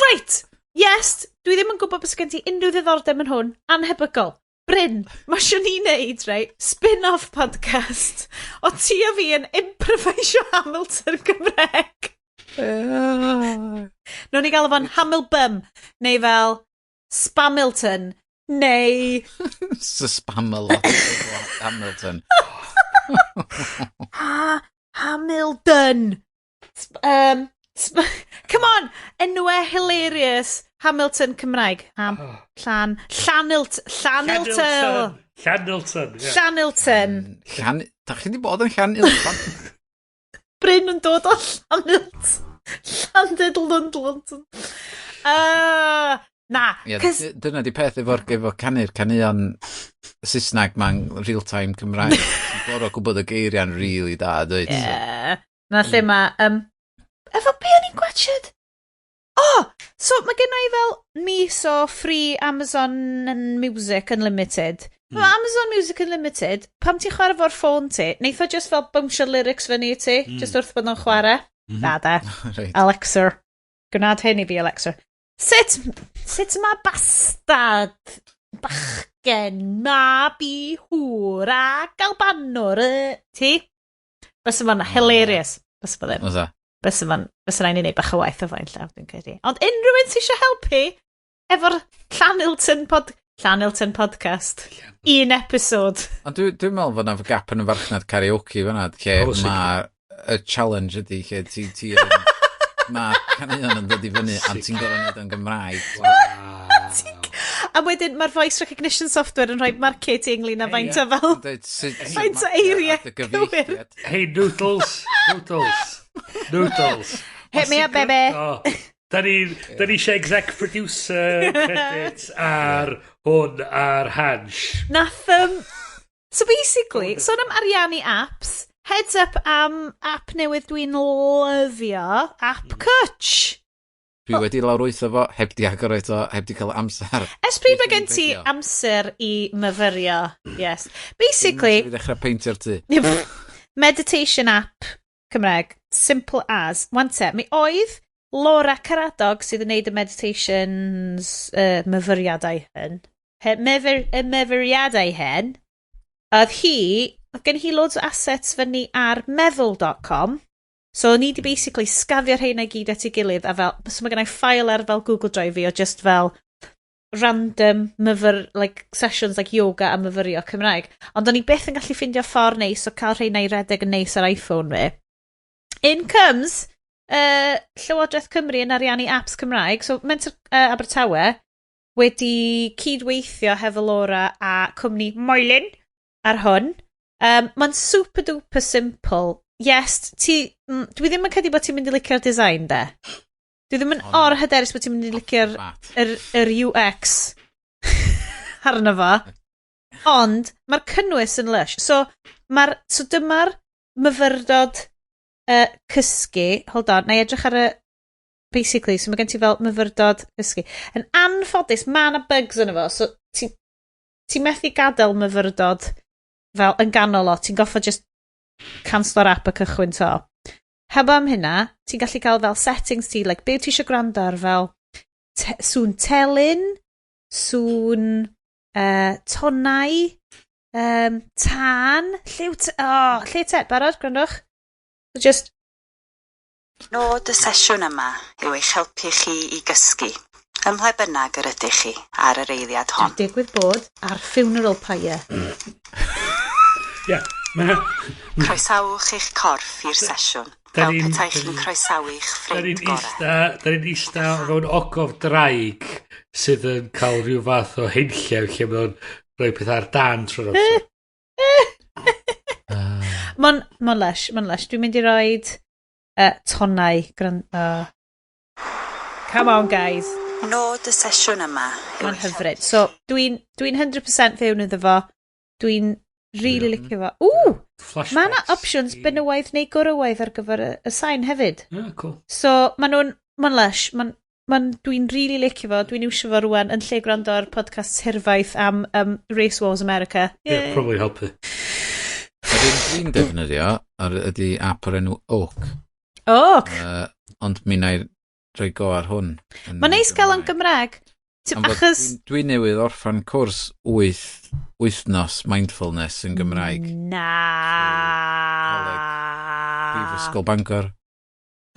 Right! Yes, dwi ddim yn gwybod bys gen ti unrhyw ddiddordeb yn hwn. Anhebygol. Bryn, mae eisiau ni wneud, right, spin-off podcast o ti a fi yn improvisio Hamilton Gymreg. Nawn ni gael fo'n Hamilbum, neu fel Spamilton, neu Spam a lot Hamilton. Ha Hamilton. Come on, enwau hilarious. Hamilton Cymraeg. Ham, Llan, Llanilton. Llanilton. Llanilton. ie. Llanilton. Llan... Da chi wedi bod yn Llanilton? Bryn yn dod o Llanilton. Llandudlundlundon. Na, Ie, cos dyna di peth efo canu'r caneuon Saesneg ma'n real-time Cymraeg. Ti'n gorfod gwybod y geiriau'n really da, dwyt? Ie. Na lle mae... Efo be o'n i'n gwachod? Oh, so mae gen i fel mis o free Amazon Music Unlimited. Mae Amazon Music Unlimited, pam ti'n chwarae fo'r ffôn ti, neith o just fel bownsio lyrics fyny i ti, just wrth bod nhw'n chwarae. Da, da. Reit. Alexa. Gwnaed hyn i fi, Alexa. Sut mae bastard bachgen mab i hŵr ac albanwr ti? Bysa fo'n hilarious. Bysa fo ddim. Oes e? Bysa fo'n, bysa rhaid ni wneud bach o waith o flaen llaw, dwi'n credu. Ond unrhyw un sy'n eisiau helpu efo'r Llanilton podcast. Un episode. Ond dwi'n meddwl fod na gap yn y farchnad karaoke fan'na, lle O, sicr. mae y challenge ydy, lle ti mae caneuon yn dod i fyny a ti'n gorfod neud o'n Gymraeg. Wow. A wedyn mae'r voice recognition software yn rhoi marciau ti ynglyn â faint o fel... Deud, Faint o eiriau at y gyfieithiad. Hey, noodles. Noodles. Noodles. Hit me up, baby. Oh, da ni eisiau exec producer credit ar hwn ar Hansh. Nath, so basically, sôn am ariannu apps, heads up am app newydd dwi'n lyfio, App Cwtch. Dwi wedi lawrlwytho fo, heb di agor eto, heb di cael amser. Ers pryd mae gen ti amser i myfyrio? Yes. Basically... Fi ddechrau peintio'r tŷ. Meditation app Cymraeg. Simple as. Wan te, mi oedd Laura Caradog sydd yn neud y meditations myfyriadau hyn. Y myfyriadau hyn. Oedd hi, oedd gen hi loads o assets fyny ar meddwl.com. So o'n i di basically sgafio'r rheina i gyd at ei gilydd a fel, so mae gen i file ar fel Google Drive fi o just fel random myfyr, like, sessions like yoga a myfyrio Cymraeg. Ond o'n i byth yn gallu ffindio ffordd neis o cael rheina i redeg yn neis ar iPhone fi. In comes Llywodraeth Cymru yn ariannu apps Cymraeg. So Menter Abertawe wedi cydweithio hefo Laura a cwmni Moelin ar hwn. Mae'n super duper simple. Yes, dwi ddim yn credu bod ti'n mynd i licio'r design, de. Dwi ddim yn or hyderus bod ti'n mynd i licio'r yr UX arno fo. Ond mae'r cynnwys yn lush. So dyma'r myfyrdod cysgu. Hold on, na i edrych ar y... Basically, so mae gen ti fel myfyrdod cysgu. Yn anffodus, mae yna bugs yn efo, so ti methu gadael myfyrdod fel yn ganol o. Ti'n goffo just canslo'r app a cychwyn to. Heb am hynna, ti'n gallu cael fel settings ti, like, be ti eisiau gwrando ar fel sŵn telyn, sŵn tonau, tân, lliw, oh, lle te, barod, gwrandwch? So just... Nod y sesiwn yma yw eich helpu chi i gysgu, ym mhle bynnag yr ydych chi ar yr eiliad hon. Digwydd bod ar funeral pyre. Ie. Croesawch eich corff i'r sesiwn, fel petai chi'n croesawu eich ffrind gorau. Da ni'n ista mewn ogof draig sydd yn cael rhyw fath o hunllef lle mae'n rhoi pethau ar dan trwy'r amser. Mae'n lush, mae'n lush. Dwi'n mynd i roed tonnau. Come on, guys. Nod y sesiwn yma. Mae'n hyfryd. So, dwi'n 100% fewn iddo fo. Dwi'n really licio fo. Ww! Mae yna options benywaidd neu gwrywaidd ar gyfer y sain hefyd. Yeah, cool. So, maen nhw'n... Mae'n lush. Dwi'n really licio fo. Dwi'n iwsio fo rwan yn lle gwrando ar podcast hirfaith am Race Wars America. Yeah, probably helpu. Yr un dwi'n defnyddio ydy app o'r enw Oak. Oak? Ond mi wna i rhoi go ar hwn. Mae'n neis gael yn Gymraeg. Achos... Dwi newydd orffan cwrs 8 wythnos mindfulness yn Gymraeg. Na. Coleg Prifysgol Bangor.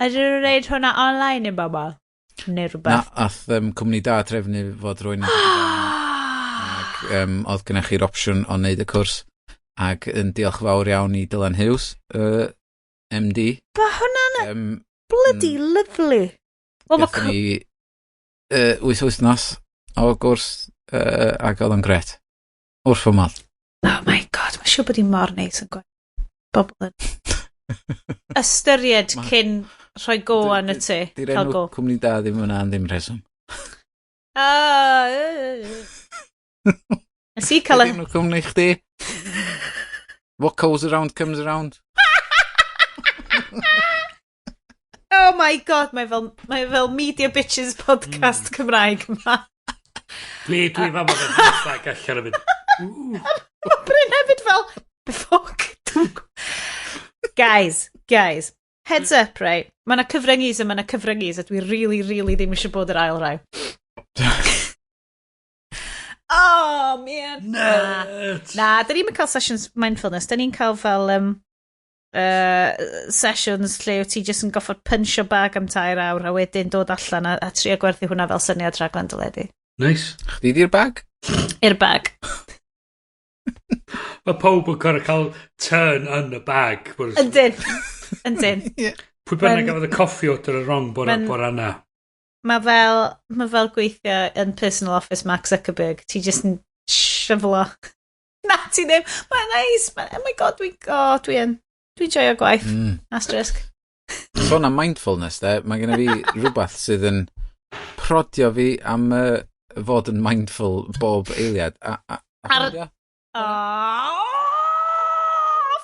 Ydyn nhw'n gwneud hwnna online i bobl? Neu rhywbeth? Na, ath cwmni da trefnu fod rwy'n ac oedd gennych chi'r opsiwn o wneud y cwrs. Ac yn diolch fawr iawn i Dylan Hughes, MD. Ba hwnna'n bloody lovely. Gathon ni 8 wythnos o gwrs ac oedd o'n gret. Wrth fy modd. Oh my god, mae'n siŵr bod hi'n mor neis yn gwaith. Bobl yn ystyried cyn rhoi go yn y tŷ. Di'r enw cwmni da ddim yna yn ddim rheswm. Nes i cael... Di'r enw cwmni chdi? What goes around comes around. Oh my god, mae fel Media Bitches podcast Cymraeg yma. Dwi fama fel hashtag allan yn mynd. Mae Bryn hefyd fel, the fuck? Guys, heads up, right? Mae yna cyfryngis a mae yna cyfryngis a dwi really, really ddim eisiau bod yr ail rai. Oh, man. Nerds. Na, da ni'n cael sessions mindfulness. Da ni'n cael fel sessions lle wyt ti jyst yn goffod punch-o bag am 3 awr a wedyn dod allan a trio gwerthu hwnna fel syniad rhaglen deledu. Nice. Chdi di'r bag? I'r bag. Mae pawb yn gorfod cael turn yn y bag. Yndyn. Yndyn. Pwy bynnag gafodd y coffi order y wrong bore yna. Mae fel gweithio yn personal office Mark Zuckerberg. Ti jyst yn shyflo. Na, ti ddim. Mae'n nice. Oh my god, dwi'n joio gwaith. Asterisk. Sôn am mindfulness, de, mae gen i fi rhywbeth sydd yn prodio fi am fod yn mindful bob eiliad. Oh,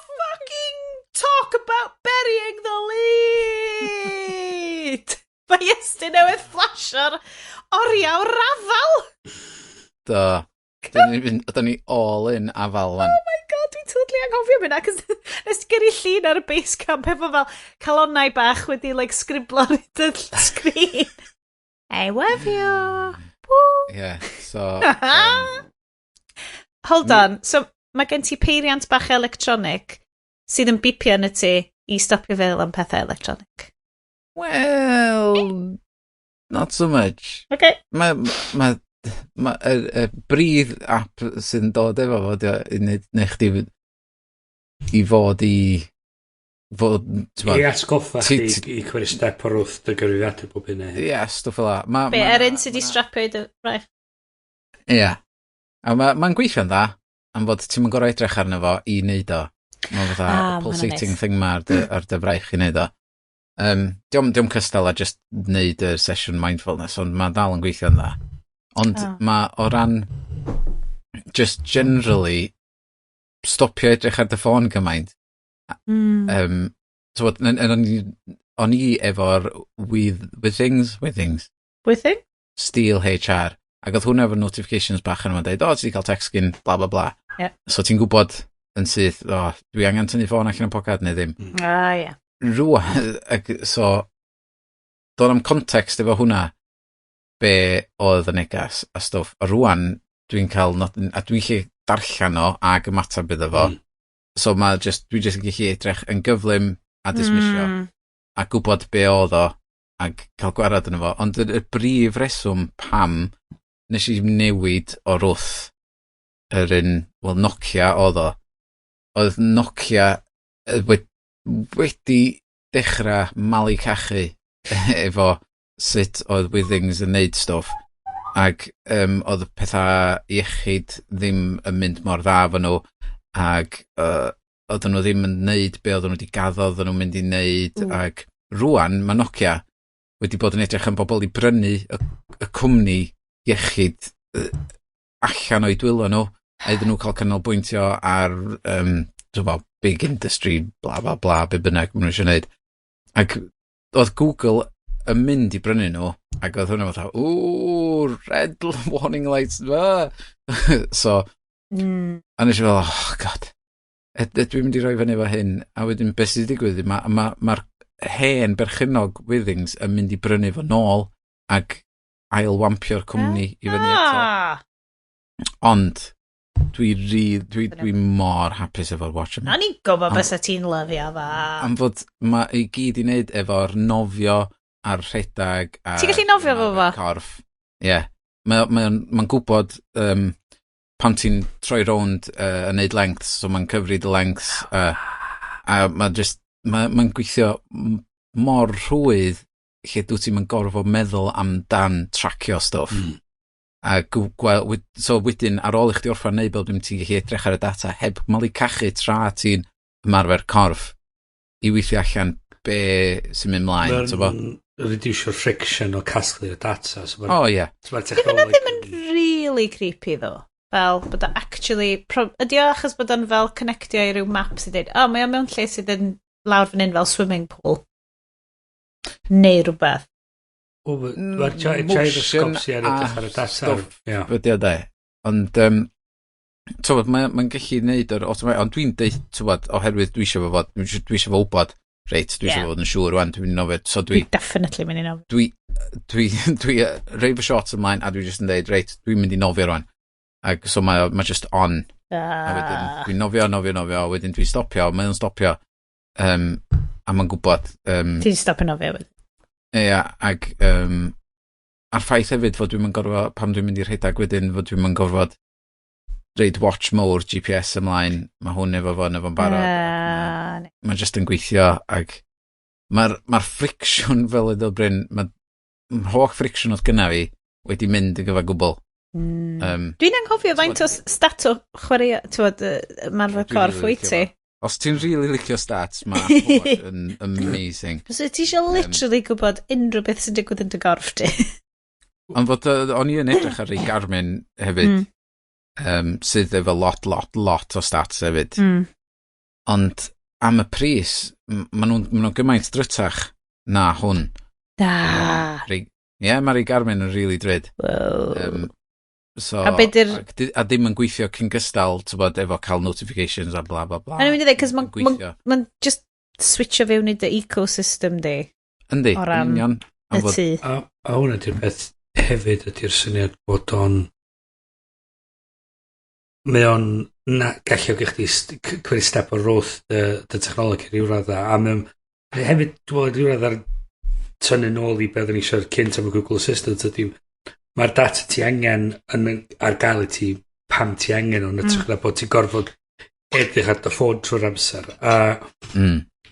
fucking talk about burying the lead! Mae Iestyn newydd flasho'r oriawr afal. Do. Da ni all in afal wan. Oh my God, dwi'n totally anghofio hynna, cos nes ti gyrru llun ar y Basecamp efo fel calonnau bach wedi like sgriblo ar y sgrin. I love you. Woo. Yeah, so Hold on, so mae gen ti peiriant bach electronic sydd yn bipio yn y ti i stopio feddwl am pethau electronic. Well, not so much. Okay. Mae ma y brif app sydd yn dod efo fo, di o, i neud chdi i fod, t'mod, I atgoffa chdi i cymryd step o'r wrth dy gyfrifiadur bob hyn a hyn. Ie, stwff fel 'a. Be, yr un sydd wedi strapio i dy fraich? Ie. A mae'n ma gweithio'n dda, am fod ti'n mynd gorau edrych arno fo i wneud o. Mae'n fatha Ah, ma' hwnna'n pulsating neis. thing ma ar dy fraich i wneud o. Dio'm cystal a just wneud y sesiwn mindfulness, ond mae dal yn gweithio'n dda. Ond mae o ran just generally stopio edrych ar dy ffôn gymaint. So, o'n i efo'r Withings, Withing? Steel HR, ac oedd hwnna efo notifications bach yn yma'n dweud, "O, ti wedi cael text gyn bla bla bla." So ti'n gwybod yn syth, "O, dwi angen tynnu ffôn allan o'r pocad neu ddim." Ah, ie. Rwan, ac so, doedd am context efo hwnna, be oedd y negas a stwff. A rwan, dwi'n cael, not, a dwi'n lle darllen o ag ymateb iddo fo. So mae just, dwi just yn gallu edrych yn gyflym a dismissio a gwybod be oedd o ac cael gwarad yno fo. Ond y brif reswm pam nes i newid o'r wrth yr un, wel, Nokia oedd o, oedd Nokia wedi dechrau malu cachu efo sut oedd Withings yn neud stwff ac oedd y pethau iechyd ddim yn mynd mor dda efo nhw ac oedden nhw ddim yn neud be oedden nhw wedi gaddo oedden nhw'n mynd i neud ac rwan mae Nokia wedi bod yn edrych am bobl i brynu y cwmni iechyd allan o'i dwylo nhw a iddyn nhw cael canolbwyntio ar bo, big industry bla bla bla, be bynnag maen nhw eisiau neud. Ac oedd Google yn mynd i brynu nhw ac oedd hwnna fatha, "Ooh, red warning lights, ah." So a nes i fel, "Oh God, ydw i'n mynd i roi fyny efo hyn?" A wedyn beth sydd wedi digwydd, mae'r ma hen berchennog Withings yn mynd i brynu fo nôl ac ailwampio'r cwmni i fyny eto. Ond dwi mor hapus efo'r watch yma. O'n i'n gwybod bysa ti'n lyfio fa. Am fod mae i gyd i wneud efo'r nofio a'r rhedag. A Ti'n gallu nofio efo fo? Corff. Ie. Yeah. Mae'n ma gwybod pan ti'n troi rownd yn neud lengths, so mae'n cyfri dy lengths. A mae'n just, mae'n ma gweithio mor rhwydd lle dwi ti'n gorfod meddwl amdan tracio stwff. A so wedyn, ar ôl i chdi orffan neud bob dim, ti'n gallu edrych ar y data heb malu cachu tra ti'n ymarfer corff i weithio allan be sy'n mynd mlaen. T'bo? Mae'n reducio'r friction o casglu'r data. So O ie. So mae'r Di hwnna technoleg ddim yn really creepy though. Fel bod o actually... Ydy o achos bod o'n fel connectio i ryw map sydd dweud, "O, oh, mae o mewn lle sydd yn lawr fan hyn fel swimming pool." Neu rhywbeth. Wel, mae'r Motion gyroscope sy'n a edrych ar y data. stwff. Ie. Ydy o de. Ond, t'wbod, mae'n ma gallu neud yr automatic, ond dwi'n deud, t'wbod, oherwydd dwi eisiau fo wybod, reit, dwi eisiau fo fod yn siŵr rwan, dwi'n mynd i nofio, so Dwi dwi, definitely mynd i nofio. dwi rhoi fy shorts ymlaen, a dwi just yn deud, "Reit, dwi'n mynd i nofio rwan." Ac so mae just on. A wedyn, dwi'n nofio, nofio, nofio, a wedyn dwi'n stopio, mae'n stopio. A mae'n gwybod. Ti'n stopio nofio wedyn. Ie, ac a'r ffaith hefyd fod dwi'n gorfod, pam dwi'n mynd i'r rhedeg wedyn, fod dwi'n gorfod reid watch mowr GPS ymlaen, mae hwn efo fo yn efo'n barod. Mae just yn gweithio ac mae'r ma friction fel iddo Bryn, mae holl friction oedd gynna fi wedi mynd yn gyfa gwbl. Dwi'n anghofio faint o stat o chwarae, ti'n ymarfer Dwi'n corff rili wyt ti. licio fo. Os ti'n really licio stats, mae Apple Watch yn amazing. So ti eisiau literally gwybod unrhyw beth sy'n digwydd yn dy gorff di. Ond fod, o'n i yn edrych ar ei Garmin hefyd, sydd efo lot, lot, lot o stats hefyd. Ond am y pris, maen nhw'n ma nhw gymaint drytach na hwn. Da. Ie, yeah, mae'r Garmin yn really drud. Wow. So, A be di'r- a ddim yn gweithio cyn gystal, ti'n bod, efo cael notifications a bla bla bla. A ni'n mynd i ddweud, cos Yn mae'n gweithio. ma just switcho fewn i dy ecosystem di. Yndi, o ran yn union. Y Am fod- tŷ. A hwnna di'r peth hefyd ydy'r syniad bod o'n mae o'n na, galluogi chdi cymryd step o'r wrth dy technoleg i ryw radda a mae o'n hefyd dwi'n meddwl ryw radda'r tynnu nôl i beth oedden ni siarad cynt am y Google Assistant ydy mae'r data ti angen yn, ar gael i ti pam ti angen o'n hytrach na bod ti'n gorfod edrych ar dy ffôn trwy'r amser a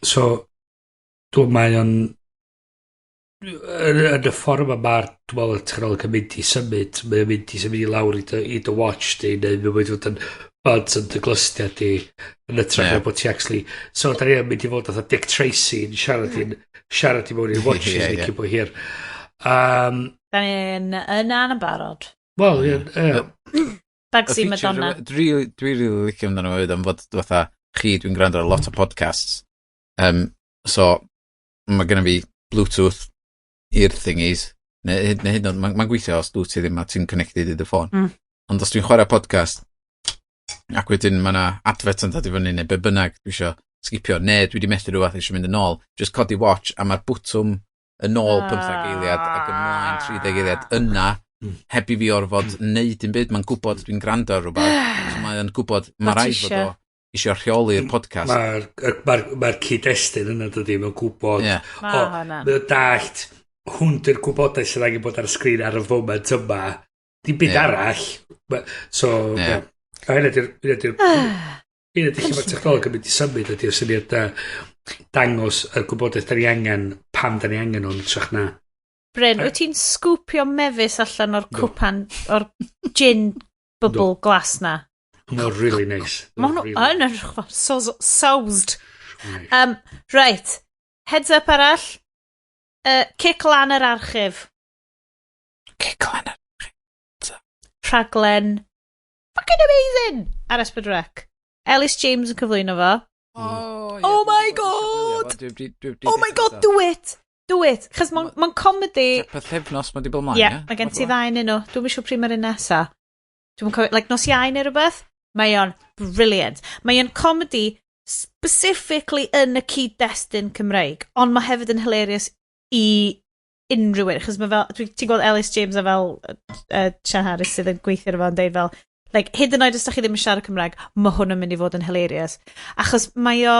so dwi'n mae o'n yn y ffordd yma mae'r dwi'n meddwl y technoleg yn mynd i symud, mae'n mynd i symud i lawr i dy watch di neu mae'n mynd i fod yn buds yn dy glustiau di yn hytrach na bod ti actually, so da ni yn mynd i fod fatha Dick Tracy yn siarad i mewn i'r watches ni cyn bo hir. Da ni'n yna'n yn barod. Wel, ie, ie. Bugsy Y feature Madonna. Dwi really licio amdano fo hefyd, am fod fatha chi, dwi'n gwrando ar lot o podcasts. So, mae genna fi Bluetooth ear thingies, neu hyd yn oed, mae'n gweithio os dwi ti ddim a ti'n connected i dy ffôn. Ond os dwi'n chwarae podcast, ac wedyn mae yna advert yn dod i fyny, neu be bynnag dwi isio skipio, neu dwi wedi methu rhywbeth eisiau mynd yn ôl, just codi watch, a mae'r bwtwm yn ôl 15 eiliad ac ymlaen 30 eiliad yna, heb i fi orfod neud dim byd, mae'n gwybod dwi'n gwrando ar rhywbeth, so mae'n gwybod, mae Bod ti rhaid fod isio. o isio rheoli'r podcast. Mae'r ma cyd-destun yna dydy, mae'n gwybod Ma' o, hwnna. Mae o'n dallt hwn di'r gwybodaeth sydd angen bod ar y sgrin ar y foment yma. Dim byd arall. So, ie. A hynna di'r lle mae'r technoleg yn mynd i symud ydy'r syniad da dangos y gwybodaeth da ni angen pam da ni angen o'n hytrach na. Bryn, wyt ti'n scoopio mefus allan o'r cwpan, o'r gin bubble glass na? Mae'n really nice. Mae hwnnw Really yn edrych fel soused. nice. Right. Heads up arall. Cic lan yr archif. Cic lan yr Rhaglen fucking amazing ar S4C. Ellis James yn cyflwyno fo. Oh, Oh my God! Oh my God, do it! Do it! Chos mae'n ma comedy. Pythefnos mae di bod mlaen, Ie, yeah, mae gen ti ddau yn nhw. Dwi'm yn siŵr pryd mae'r un nesa. Dwi'm yn cofio, like nos Iau neu rhywbeth. Mae o'n brilliant. Mae o'n comedy specifically yn y cyd-destun Cymreig, ond mae hefyd yn hilarious i unrhyw un. Chos mae fel, ti'n gweld Ellis James a fel Sian Harris sydd yn gweithio ar efo yn deud fel, like, hyd yn oed os da chi ddim yn siarad Cymraeg, mae hwn yn mynd i fod yn hilarious. Achos mae o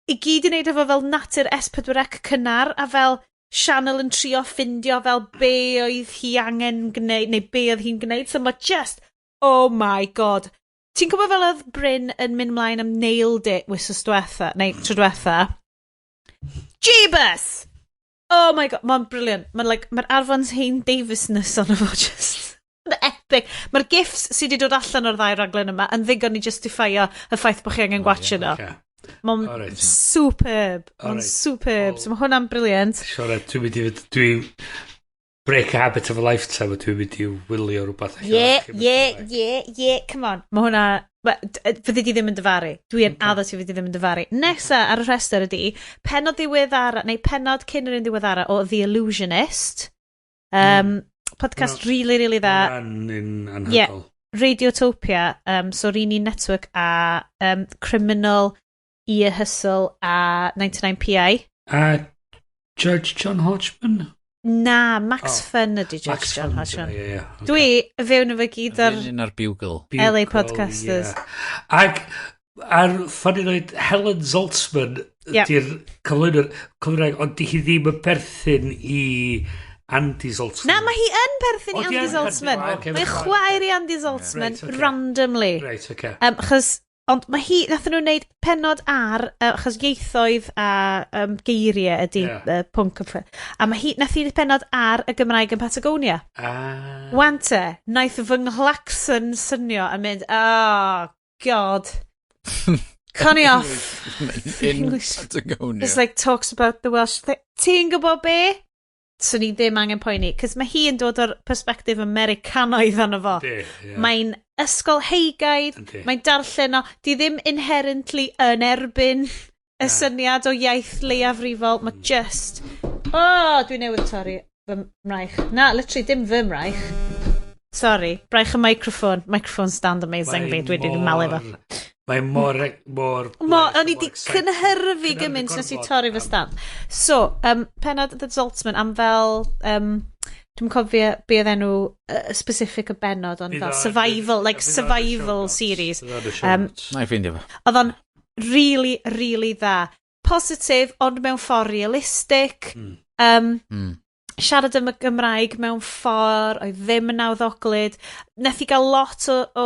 i gyd i wneud efo fel natur S4C cynnar a fel Sianel yn trio ffindio fel be oedd hi angen gwneud neu be oedd hi'n gwneud. So mae just, oh my God. Ti'n gwybod fel oedd Bryn yn mynd mlaen am Nailed It wythnos diwetha, neu tro diwetha? Jeebus! Oh my God, mae'n brilliant. Mae'n like, mae'r Arfon Hein Davisness ono fo just yn epic. Mae'r gifs sydd wedi dod allan o'r ddau raglen yma yn ddigon i justifio y ffaith bod chi angen gwatchio nhw. Ocê. Mae'n Alright. superb. Mae'n Alright. superb. Well- So mae hwnna'n brilliant. Siarad, dwi'n mynd i dwi'n break a habit of a lifetime a dwi'n mynd i wylio rhywbeth allan o'r Yeah, come on. Mae hwnna, fyddi di ddim yn dyfaru. Dwi yn addo ti fyddi di ddim yn dyfaru. Nesa ar y rhestr ydi, penod ddiweddara, neu penod cyn yr un ddiweddara o The Illusionist. Podcast really, really dda. Hwnna'n un Ie. anhygoel. Radiotopia, so Rini Network a Criminal, Ear Hustle a 99PI. A Judge John Hodgman? Na, Max Oh, Fun ydy Judge Max John Fun, Hodgman. Ie, ie. Ocê. Dwi fewn efo gyd ar Un ar Bugle. LA Bugle, Podcasters. ie. Ac ar funny dweud, Helen Zaltzman di'r cyflwynwr, ond di hi ddim yn perthyn i Andy Zaltzman. Na, mae hi yn perthyn i O, di Andy yn perthyn? Zaltzman. O, ocê, Mae'n fine. chwaer i Andy Zaltzman, Reit, ocê. randomly. Reit, oce. Achos, ond mae hi, nathon nhw wneud penod ar, achos ieithoedd a geiriau ydy pwnc y A mae hi, nath hi wneud penod ar y Gymraeg yn Patagonia. Ah. Wante, naeth fy nghlacson synio a mynd, oh, God. Connie off. In English. Patagonia. It's like talks about the Welsh thing. Ti'n gwybod be? Swn i ddim angen poeni, cos mae hi yn dod o'r perspective Americanaidd arno fo. Yndi, ie. Mae'n ysgol heigaidd, Yndi. mae'n darllen o, di ddim inherently yn erbyn y syniad o iaith leiafrifol, mae just Oh, dwi newydd torri fy mraich. Na, literally, dim fy mraich. Sorry, braich y microphone. Microphone stand amazing fi, dwi wedi malu fo. Mae mor... mor... O'n i wedi cynhyrfu gymaint nes i torri fy stand. So, pennod The Zaltzman am fel... Dwi'n cofio be oedd enw specific y bennod, ond fel survival, like survival series. Na i ffeindio fo. Oedd o'n really, really dda. Positif, ond mewn ffordd realistic. Siarad am y Gymraeg mewn ffordd oedd ddim yn nawddoglyd. Nath i gael lot o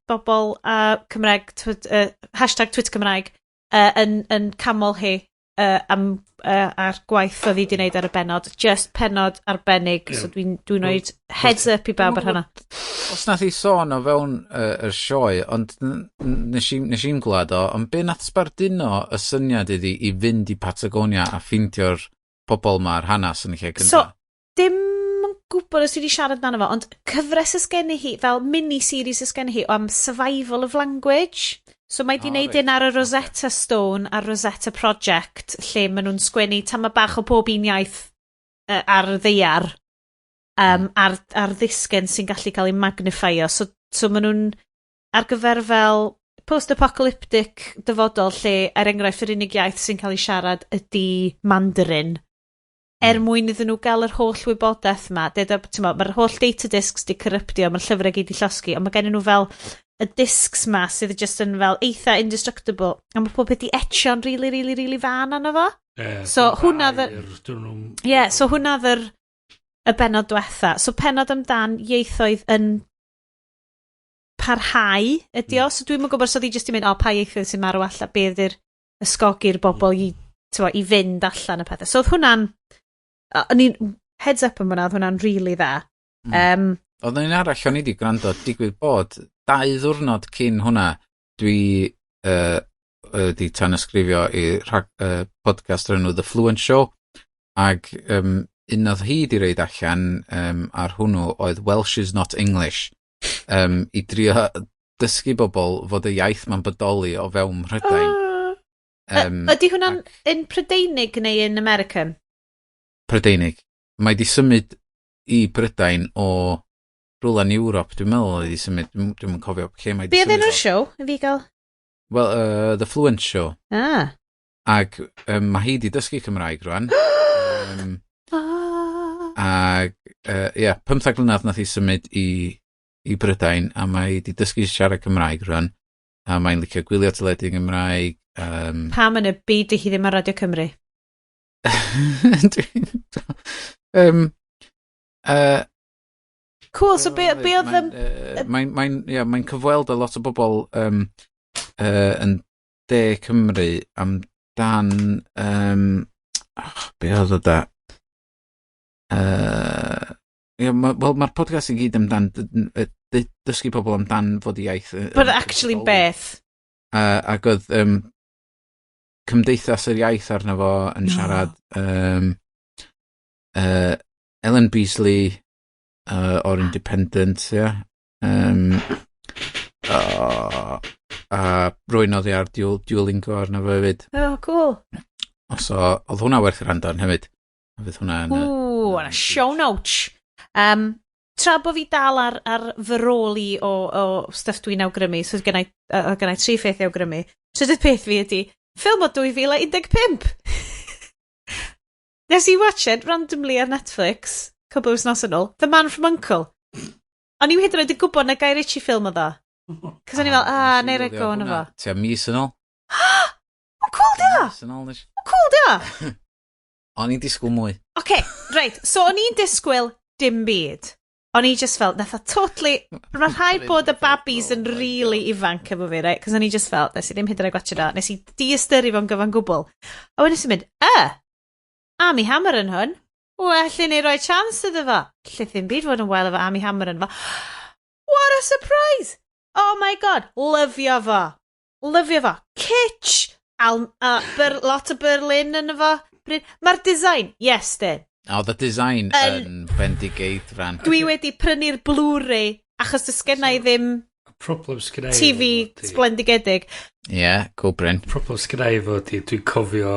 bobl a Cymraeg, #TwitCymraeg, yn canmol hi am ar gwaith oedd hi wedi wneud ar y bennod. Just pennod arbennig, so dwi rhoi heads up i bawb ar hynna. Os nath i sôn o fewn yr sioe, ond nes i'n gwlad o, ond be nath sbarduno y syniad iddi i fynd i Patagonia a ffeindio'r pobol ma ar hanes yn y lle cyntaf? So, dim yn gwybod os dwi wedi siarad amdano fo, ond cyfres ysgenni hi, fel mini-series ysgenni hi, am survival of language. So mae di wneud un ar y Rosetta Stone a'r Rosetta Project, lle maen nhw'n sgwennu tama bach o pob un iaith ar y ddaear, ar ddisgen sy'n gallu cael ei magnifio. So maen nhw'n ar gyfer fel post-apocalyptic dyfodol lle, er enghraifft, yr unig iaith sy'n cael ei siarad ydy Mandarin. Er mwyn iddyn nhw gael yr holl wybodaeth yma. Deda, t'mo, mae'r holl data disks di corruptio, mae'r llyfrau gyd di llosgi, ond mae gen nhw fel y discs ma sydd just yn fel eitha indestructible, a mae pob peth di etcho'n really, really, really fan arno fo. So, hwnna Ie, yeah, so hwnna oedd y bennod diwetha. So pennod amdan ieithoedd yn parhau ydi o. So dwi'm yn gwybod os oedd hi jyst i mynd, o, pa ieithoedd sy'n marw allan, be ydy'r ysgogi'r bobl i, t'mo, i fynd allan y pethau. So oedd hwnna'n, o'n i'n, heads up am hwnna, oedd hwnna'n really dda. Oedd un arall o'n i wedi gwrando, digwydd bod, 2 ddiwrnod cyn hwnna, dwi wedi tanysgrifio i podcast o'r enw The Fluent Show, ac un oedd hi wedi roid allan ar hwnnw oedd Welsh is not English, i drio dysgu bobl fod y iaith ma'n bodoli o fewn Mhrydain. Ydy hwnna'n yn Prydeinig neu yn American? Prydeinig. Mae di symud i Brydain o rhywle yn Ewrop, dwi'n meddwl oedd di symud, dwi'm yn cofio lle mae di Be oedd symud enw'r o. show? I fi gael? Wel, The Fluent Show. Ah. Ac mae hi di dysgu Cymraeg rwan. Ac, ie, yeah, 15 mlynedd nath hi symud i Brydain, a mae hi di dysgu siarad Cymraeg rwan. A mae'n licio gwylio teledu yn Gymraeg. Pam yn y byd i hi ddim ar Radio Cymru? Cool, so be oedd Mae'n mae'n ie, mae'n cyfweld â lot o bobl yn De Cymru amdan oh, be oedd o da? Ie, wel, mae'r podcast i gyd amdan dysgu pobl amdan fod iaith But yn actually bodoli. beth? Ac oedd Cymdeithas yr Iaith arno fo yn siarad Ellen Beasley o'r Independent, ie. Yeah. A rwy'n oddi ar Duolingo arno fo hefyd. Oh, cool. So, oedd hwnna werth rando arno hefyd. A fydd hwnna yn Ooh, yna show notes. Tra bo fi dal ar fy rôl i o stuff dwi'n awgrymu, so gennai tri pheth i awgrymu. Trydydd peth fi ydy, ffilm o 2015. Nes i watch it randomly ar Netflix, cwbl o wythnos yn ôl, The Man from Uncle. O'n i hyd yn oed yn gwybod na Guy Ritchie ffilm oedd o. Cos o'n i fel, ah, Nes i neu rhaid wylio go yn hwnna efo. tua mis yn ôl. O, cool di o! Mis yn ôl, Cool di o! O'n i'n disgwyl mwy. Oce, reit, so o'n i'n disgwyl dim byd. O'n i just fel, nath o totally... Mae rhaid bod y babis yn Oh my really ifanc efo fi, right? Cos o'n i just fel, nes i ddim hyd yn oed gwatchio o, nes i diystyru fo'n gyfan gwbl. A wedyn nes i mynd, Armie Hammer yn hwn. Well, i ni roi chance iddo fo. Lle ddim byd fod yn wel efo Armie Hammer yn fo. What a surprise! Oh my God, lyfio fo. Lyfio fo. Kitsch! Lot o Berlin yn fo. Mae'r design, yes, dyn. A oedd y design yn bendigeidfran. Dwi wedi prynu'r Blu-ray achos does genna i ddim Problem sgynna i TV efo di- sblendigedig. Ie, yeah, go Bryn. Problem sgynna i efo di, dwi'n cofio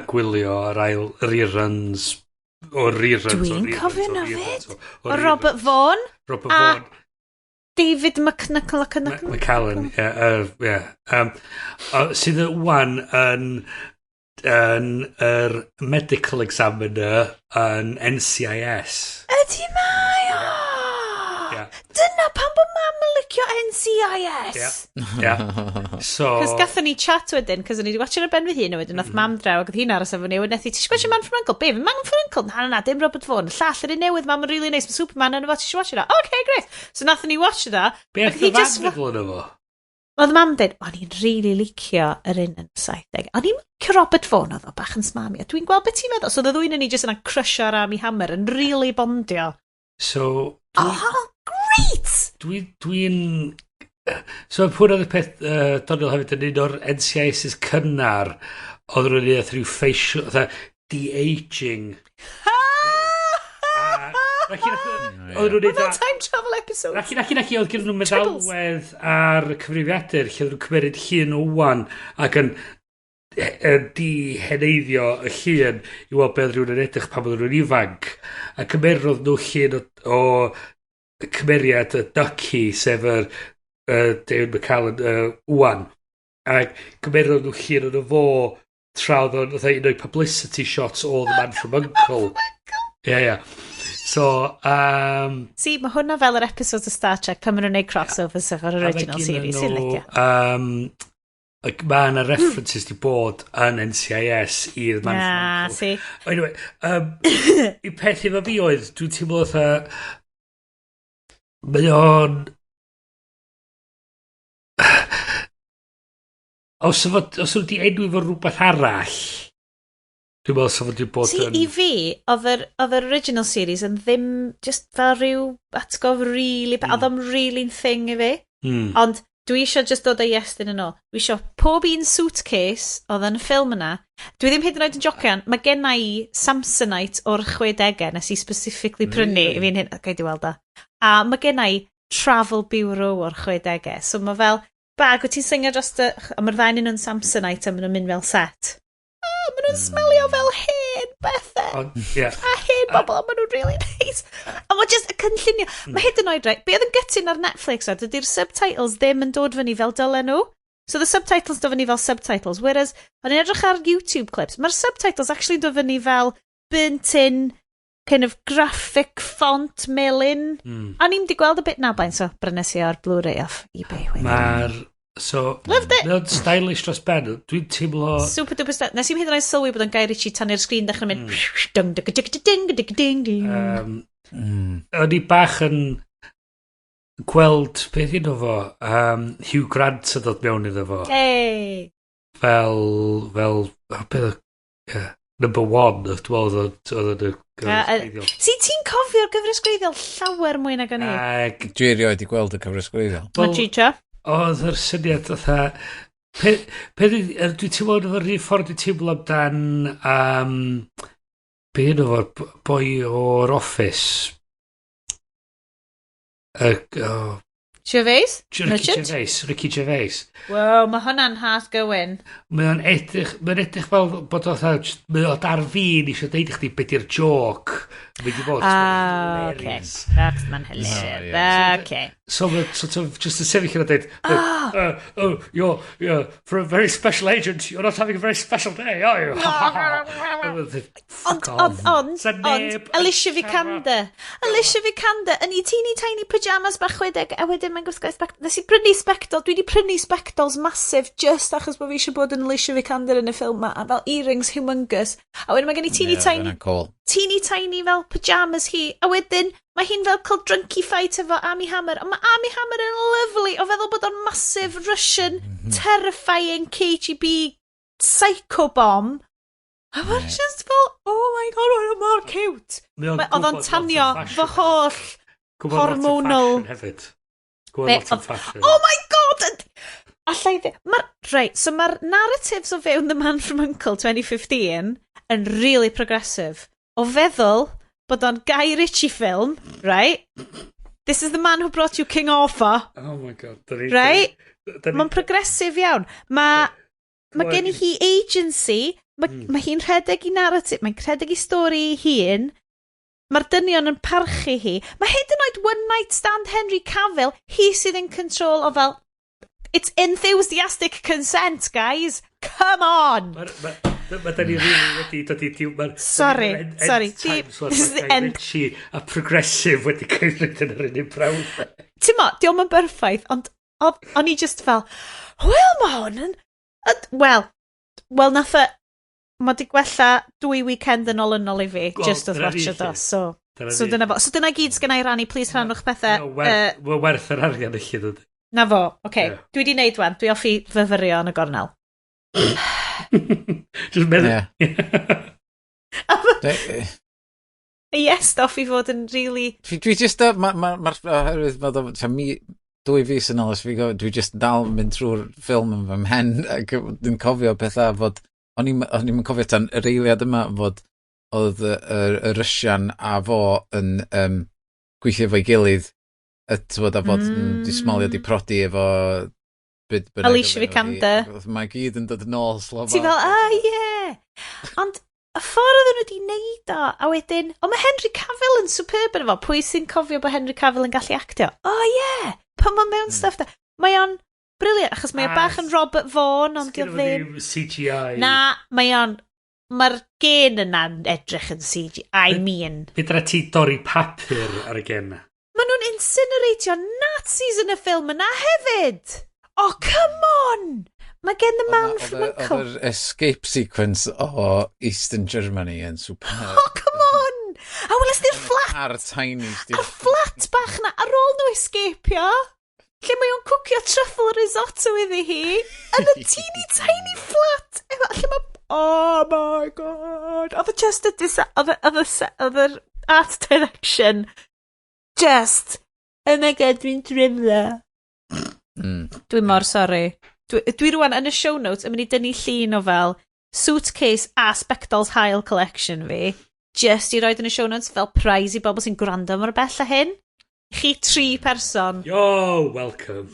gwylio yr ail reruns o reruns. Dwi'n cofio na fyd. O Robert Vaughan. Robert Vaughan. David McNicol. McCallan, ie. Sydd wan yn yr medical examiner yn NCIS. Ydy mae o! Yeah. Dyna pam bod mam yn licio NCIS. Yeah. So... Cos gathon ni chat wedyn, cos o'n i wedi watching ar ben fy hun, a wedyn nath mam draw, ac oedd hi'n aros efo ni, a wedyn nath hi, ti eisiau watchio Man from Uncle? Be, Man from Uncle? Na, na, na, dim Robert Vaughan. Llall yr un newydd, mam yn really nice, mae Superman yn efo, ti eisiau watch it? Okay, great. So nathon ni watch it. Be Ac oedd hi y just fan feddwl yn efo? Oedd mam dweud, o'n i'n really licio yr un yn 70. O'n i'n licio Robert Vaughan, oedd o bach yn smarmy. A dwi'n gweld beth ti'n meddwl. So oedd y ddwy'n ni jyst yna'n crysio ar Armie Hammer yn really bondio. So, Oh, great! Dwi'n... So, hwnna oedd y peth doniol hefyd yn un o'r NCIS's cynnar, oedd nhw'n neud rhyw facial, fatha de-aging. Oedd nhw'n Oedd neud fel time travel episode. Naci, naci, naci, oedd gen nhw Tribbles. meddalwedd ar y cyfrifiadur lle oedd nhw'n cymeryd llun o wan ac yn di-heneiddio y llun i weld beth rhywun yn edrych pan oedd nhw'n ifanc. A cymerodd nhw llun o cymeriad y Ducky, sef yr David McCallan wan. Ac cymerodd nhw llun o'n fo tra oedd o'n fatha un o'i publicity shots o The Man From Uncle. Ie, ie. So, See, mae hwnna fel yr episodes o Star Trek pan maen nhw'n neud crossovers efo'r original series. Sy'n licio. Mae yna references di bod yn NCIS i'r Man Na, From Uncle. see. Anyway, i peth efo fi oedd, dwi'n teimlo fatha, mae o'n... Os oedd di enwi fo rhywbeth arall, dwi'n meddwl sa fo di bod See, yn... i fi, oedd yr original series yn ddim just fel rhyw atgof really... Oedd o'n really thing i fi. Ond dwi eisiau just dod â Iestyn yn ôl. Dwi eisiau pob un suitcase oedd yn y ffilm yna. Dwi ddim hyd yn oed yn jocian. Mae gen i Samsonite o'r 60au nes i specifically prynu i fi'n hyn. Gai di weld o. A mae gen i Travel Bureau o'r 60au. So mae fel bag, wyt ti'n singio dros dy... A mae'r ddau nhw'n Samsonite a maen nhw'n mynd fel set. Oh, maen nhw'n smelio fel hen bethau. Ond, ie. A hen bobl, a maen nhw'n really nice. A mae just y cynllunio. Mae hyd yn oed, right, be oedd yn gutting ar Netflix, right, dydy'r subtitles ddim yn dod fyny fel dylen nhw. So the subtitles dod fyny fel subtitles, whereas, o'n i'n edrych ar YouTube clips, mae'r subtitles actually dod fyny fel burnt-in, kind of graphic font melyn. A ni'n di gweld y bit na blaen, so brynes i o'r Blu-ray off eBay. wedyn. Mae'r... So, Loved it. Mae o'n stylish dros ben. Dwi'n teimlo... Super duper style. Nes i'm hyd yn oed sylwi bod o'n Guy Ritchie tan i'r sgrin dechrau mynd dung dung dung dung dung dung dung. O'n i bach yn gweld beth yno fo, Hugh Grant yn dod mewn iddo fo. Hey! Fel, oh, beth o, yeah, number one, dwi'n meddwl oedd o'n y gyfres gwreiddiol. Si, ti'n cofio'r gyfres gwreiddiol llawer mwy nag o'n i? Ag, Dwi erioed i gweld y cyfres gwreiddiol. Mae wel, Gigi. oedd yr syniad fatha, dwi'n teimlo yn efo'r un ffordd dwi'n teimlo amdan, be yno fo'r boi o'r office? Oh, Gervais? Ricky Richard? Gervais, Ricky Gervais. Wow, mae hwnna'n hard going. Mae'n edrych fel bod o fatha, mae o dar fi'n eisiau deud i chdi beth yw'r joke. Mynd i fod. Ah, okay. Hilarious. That's man hilarious. Oh, yeah. Okay. So mae'n sort of just yn sefyll yna dweud, "Oh, you're, for a very special agent, you're not having a very special day, are you?" Ond, ond, ond, Sa ond, neb yn Alicia siarad. Vikander. Alicia Vikander yn ei teeny tiny pyjamas bach chwedeg, a wedyn mae'n gwisgo spect... Nes i brynu spectol, dwi wedi prynu spectols massive just achos bod fi eisiau bod yn Alicia Vikander yn y ffilm ma, a fel earrings humongous. A wedyn mae gen i teeny Ie, tiny hwnna'n cool. Teeny tiny fel pyjamas hi, a wedyn mae hi'n fel cael drunky fight efo Armie Hammer, a mae Armie Hammer yn lovely o feddwl bod o'n massive Russian terrifying KGB psycho bomb. A mae'n just fel, oh my God, mae'n mor cute. Mae o'n Oedd o'n gwbod lot o tanio fashion fy holl Gwbod lot o hormonal- fashion hefyd. Gwbod Be- lot o fashion. Oh my God! Alla i ddim. Mae'r, right, so mae'r narratives o fewn The Man From Uncle 2015 yn really progressive. O feddwl bod o'n Guy Ritchie film, right? This is the man who brought you King Arthur, Oh my God. right? Da ni- Mae'n progressive iawn. Mae gen i hi agency. Mae ma hi'n rhedeg i narrative, mae'n rhedeg i stori ei hun, mae'r dynion yn parchu hi. Mae hyd yn oed One Night Stand Henry Cavill, hi sydd in control o fel, "It's enthusiastic consent, guys. Come on!" Ma da ni really wedi dod i Sorry, sorry. This is the end. Ritchie a progressive wedi cael ei yn yr un brawd. Ti'n mo, diolch yn berffaith, ond o'n i just fel, wel, mae hwn yn... Wel, nath e, mae di gwella 2 weekend yn olynol i fi, Wel, just wrth dyna ni watch o, lly. so... Dyna So ni. dyna fo. So dyna gyd sgynna i rannu, please rhannwch pethau. Wel, werth yr arian i chi ddod. Na fo, oce. Okay. Ie. Dwi di wneud wan, dwi offi fyfyrio yn y gornel. Just meddwl. Ie. Yes, offi fod yn really. Dwi just, ma, oherwydd fod o, ta mi, 2 fis yn ôl ers fi gofio, dwi just dal yn mynd trwy'r ffilm yn fy mhen ac yn cofio pethau fod, o'n i'm yn cofio tan yr eiliad yma fod oedd y Russian a fo yn gweithio efo'i gilydd, y t'wod, a fod mm. di smalio di prodi efo byd bynnag Alicia oedd enw hi. Vikander. Ac mae gyd yn dod yn ôl slow. Ti fel, ah, ie. Yeah. Ond y ffordd oedden nhw wedi neud o, a wedyn, o, mae Henry Cavill yn superb yn efo. Pwy sy'n cofio bod Henry Cavill yn gallu actio? O, oh, ie. Yeah. Pan mae'n mewn stuff da. Mae o'n brilliant, achos mae o bach yn Robert Vaughn, ond dio ddim. CGI. Na, mae o'n... Mae'r gen yna'n edrych yn CGI. I mean. Fedra ti dorri papur ar y gen. Maen nhw'n incineratio Nazis yn y ffilm yna hefyd! Oh, come on! Mae gen the man from Uncle. Oedd yr escape sequence o Eastern Germany yn superb. Oh, come on! A weles di'r flat, Ar tiny. y flat bach na ar ôl nhw escapio, lle mae o'n cwcio truffle risotto iddi hi, yn y teeny tiny flat, efo, lle mae... Oh my God! Oedd y just y oedd yr art direction just... Oh my God, dwi'n driflo. Dwi'n mor sori. Dwi rwan yn y show notes yn mynd i dynnu llun o fel suitcase a Spectols Haul collection fi, just i roed yn y show notes fel prize i bobl sy'n gwrando mor bell a hyn. Chi tri person. Yo, welcome.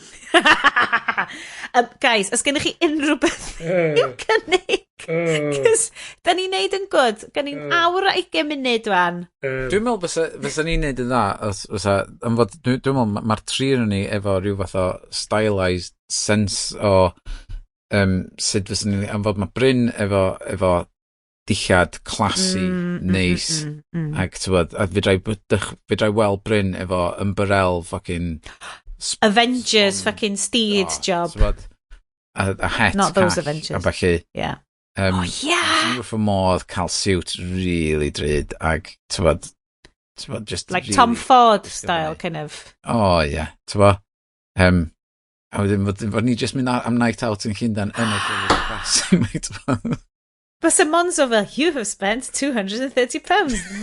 Guys, os gennych chi unrhyw beth i'w cynnig? Cos da ni'n neud yn good. Gan ni'n awr a 20 munud wan. Dwi'n meddwl fysa ni'n neud yn dda, os, fysa, am fod, dwi'n meddwl mae'r tri yn ni efo rhyw fath o stylised sense o sut fysa ni'n, am fod mae Bryn efo dillad classy, neis, ac t'wod, a fedrai weld Bryn efo ymbarel fucking Avengers fucking steed job. T'wod, a het Not those call Avengers. a ballu. Oh, yeah! Swn i wrth fy modd cael suit really drud ac t'wod, just Like really Tom Ford gwisgo style, fyny. kind of. O, ie, t'wod. A wedyn fod ni just mynd am night out yn Llundain yn y llefydd classy, mate, t'wod. Bysa Monzo fel, "You have spent £230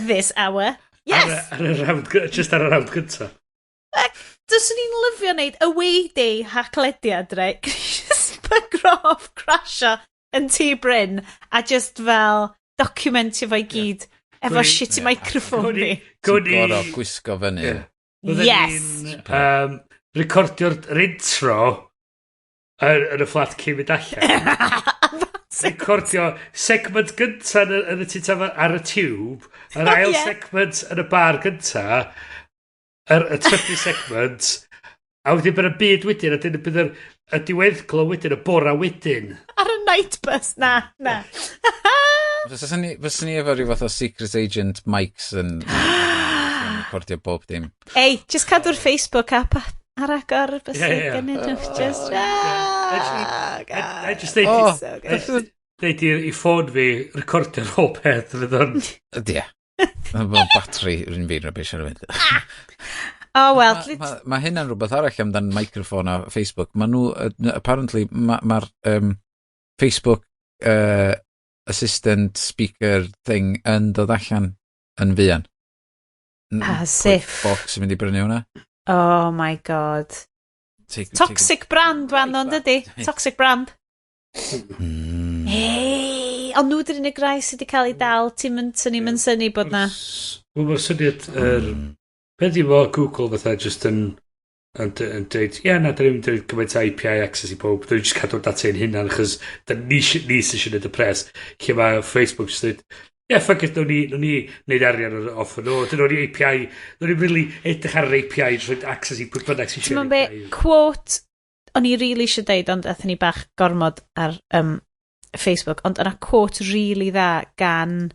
this hour." Yes! Ar y round, just ar y round gynta. Dyswn i'n lyfio wneud away day Haclediad, right? Just bugro off, crasio yn tŷ Bryn, a just fel documentio fo i gyd efo shitty microphone fi. Gwn Ti'n i... gorfod gwisgo fyny. Ie. Bydden ni'n recordio'r yr intro yn y fflat cyn mynd allan. That's it. Recordio segment gynta yn y tŷ tafarn ar y tube, yr ail segment yn y bar gynta, y trydydd segment, a wedyn bydd y byd wedyn, a wedyn bydd y diweddglo wedyn, y bora wedyn. Ar y night bus, na, na. Fysa ni efo rhyw fath o secret agent mics yn recordio bob dim. Ei, just cadw'r Facebook app ar agor, bys Ie, ie, ie. gennyn nhw. Just, ah, I just God. deud, Oh, So good. deud i ffôn fi recordio'r whole peth, fydd o'n. Ydy e. Mae battery rhywun fi'n rubbish ar y fynd. Oh, well, Ma hynna'n rhywbeth arall amdan microphone a Facebook. Ma nhw, apparently, mae'r ma Facebook assistant speaker thing yn dod allan yn fuan. As Pwy if. Box yn mynd i brynu hwnna. Oh my God. Toxic brand, wan, ond ydy. Toxic brand. Hey, ond nhw dy'r unig rai sydd wedi cael ei dal, ti'n mynd, swn i'n mynd synnu bod na. Wel, mae'r syniad, Beth i fo Google fatha just yn Yn dweud, ie, na, da ni'n dweud gymaint o API access i pob, da ni'n just cadw'r data ein hunan, achos da ni sy'n eisiau gwneud y pres. Lle mae Facebook just dweud, ie, yeah, fuck it, nawn ni wneud arian off nhw. Dyn nhw'n ni API, nawn ni really edrych ar yr API, rhoi access i pwy bynnag sy'n Ti'n eisiau be, API. Quote, o'n i really eisiau deud, ond aethon ni bach gormod ar Facebook, ond yna quote really dda gan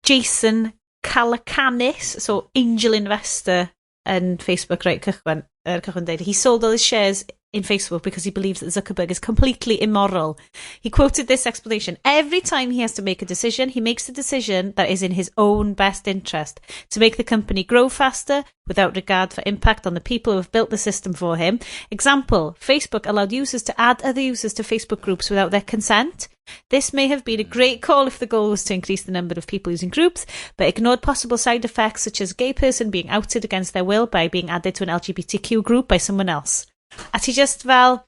Jason Calacanis, so angel investor yn Facebook, right, cychwyn deud, he sold all his shares in Facebook because he believes that Zuckerberg is completely immoral. He quoted this explanation: "Every time he has to make a decision, he makes a decision that is in his own best interest to make the company grow faster without regard for impact on the people who have built the system for him. Example, Facebook allowed users to add other users to Facebook groups without their consent. This may have been a great call if the goal was to increase the number of people using groups, but ignored possible side effects such as a gay person being outed against their will by being added to an LGBTQ group by someone else." A ti just fel,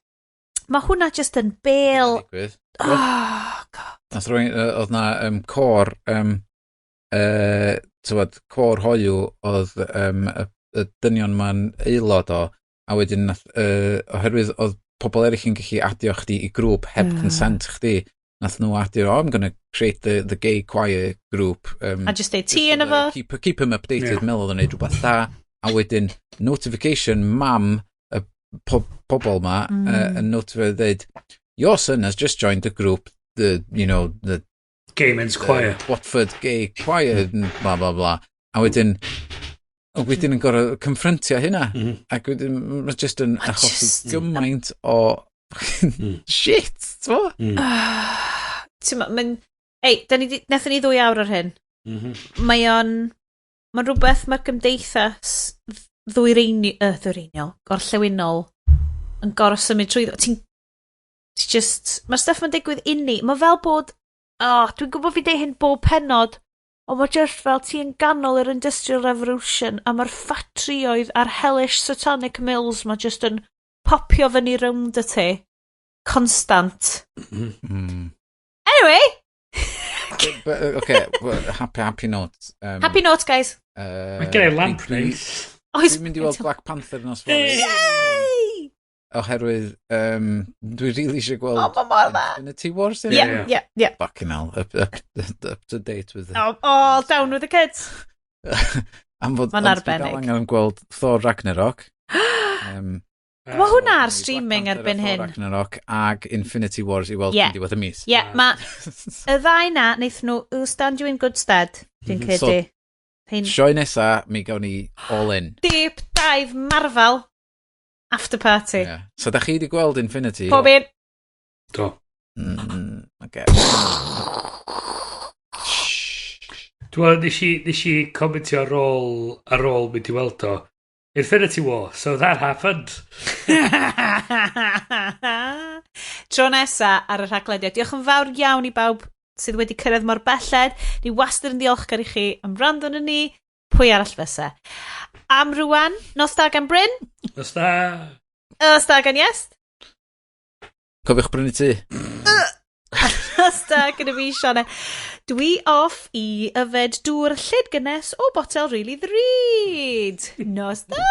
mae hwnna just yn bale. Digwydd. Oh, God. Nath rwy'n, oedd na côr, tywod, côr hoiw oedd y dynion ma'n aelod o, a wedyn nath, oherwydd oedd pobl eraill yn gallu adio chdi i grŵp heb consent chdi, nath nhw adio, "Oh, I'm going to create the gay choir group." A just deud ti yn efo. Keep him updated, yeah. Meddwl oedd o'n neud rhywbeth da, a wedyn notification mam y pobl ma yn notify dweud, "Your son has just joined the group, the, you know, the Gay men's choir. Watford Gay Choir," bla bla bla. A wedyn yn gorau confrontio hynna. Ac wedyn, mae just yn Ma' achosi gymaint o shit, t'mo? Ti'n mae'n... Ei, da ni, nathon ni 2 awr ar hyn. Mae o'n... Mae'n rhywbeth mae'r gymdeithas ddwyreiniol, gorllewinol, yn gorau symud trwyddo. Ti just... Mae'r stuff mae'n digwydd inni. Mae fel bod... Oh, dwi'n gwybod fi deud hyn bob pennod, ond mae just fel ti yn ganol yr Industrial Revolution a mae'r ffatrioedd a'r hellish satanic mills mae just yn popio fyny rownd y ti. Constant. Anyway, But, okay, well, happy note. Happy note, guys. Mae gen i lamp neis. Oes. Dwi'n mynd i weld Black Panther nos fory. Yay! Oherwydd, dwi really eisiau gweld Oh, ma' mor dda. Infinity War sy'n Yeah. Fucking hell, up to date with Oh, all down with the kids. Am fod, Ma'n ond dwi dal arbennig. angen gweld Thor Ragnarok. Mae hwnna ar Black streaming Panther a erbyn Thor hyn. Ragnarok ag Infinity Wars i weld cyn diwedd y mis. Ie, yeah, mae y ddau na, wnaethon nhw will stand you in good stead, dwi'n credu. Hein, Sioe nesa, mi gawn ni all in. Deep dive Marvel after party. Yeah. So, da chi wedi gweld Infinity? Pob un. Do. Okay. Dwi'n nes i comentio ar ôl mynd i weld o. "Infinity War, so that happened." Tro nesa ar y rhaglediad. Diolch yn fawr iawn i bawb sydd wedi cyrraedd mor belled. Ni wastad yn ddiolchgar i chi am wrando arno ni. Pwy arall fysa? Am rwan, nos da gan Bryn. Nos da. Nos da gan Iest. Cofiwch brynu tŷ. Nos da gyda fi, Sione. Dwi off i yfed dŵr lled gynnes o botel really ddrud. Nos da!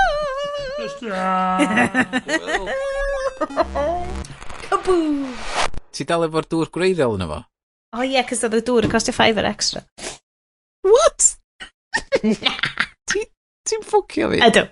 Nos da. Kaboom! Ti dal efo'r dŵr gwreiddiol yna fo? Oh yeah, cos oedd y dŵr yn costio fiver extra. What? Ti'n ffwcio fi? Ydw.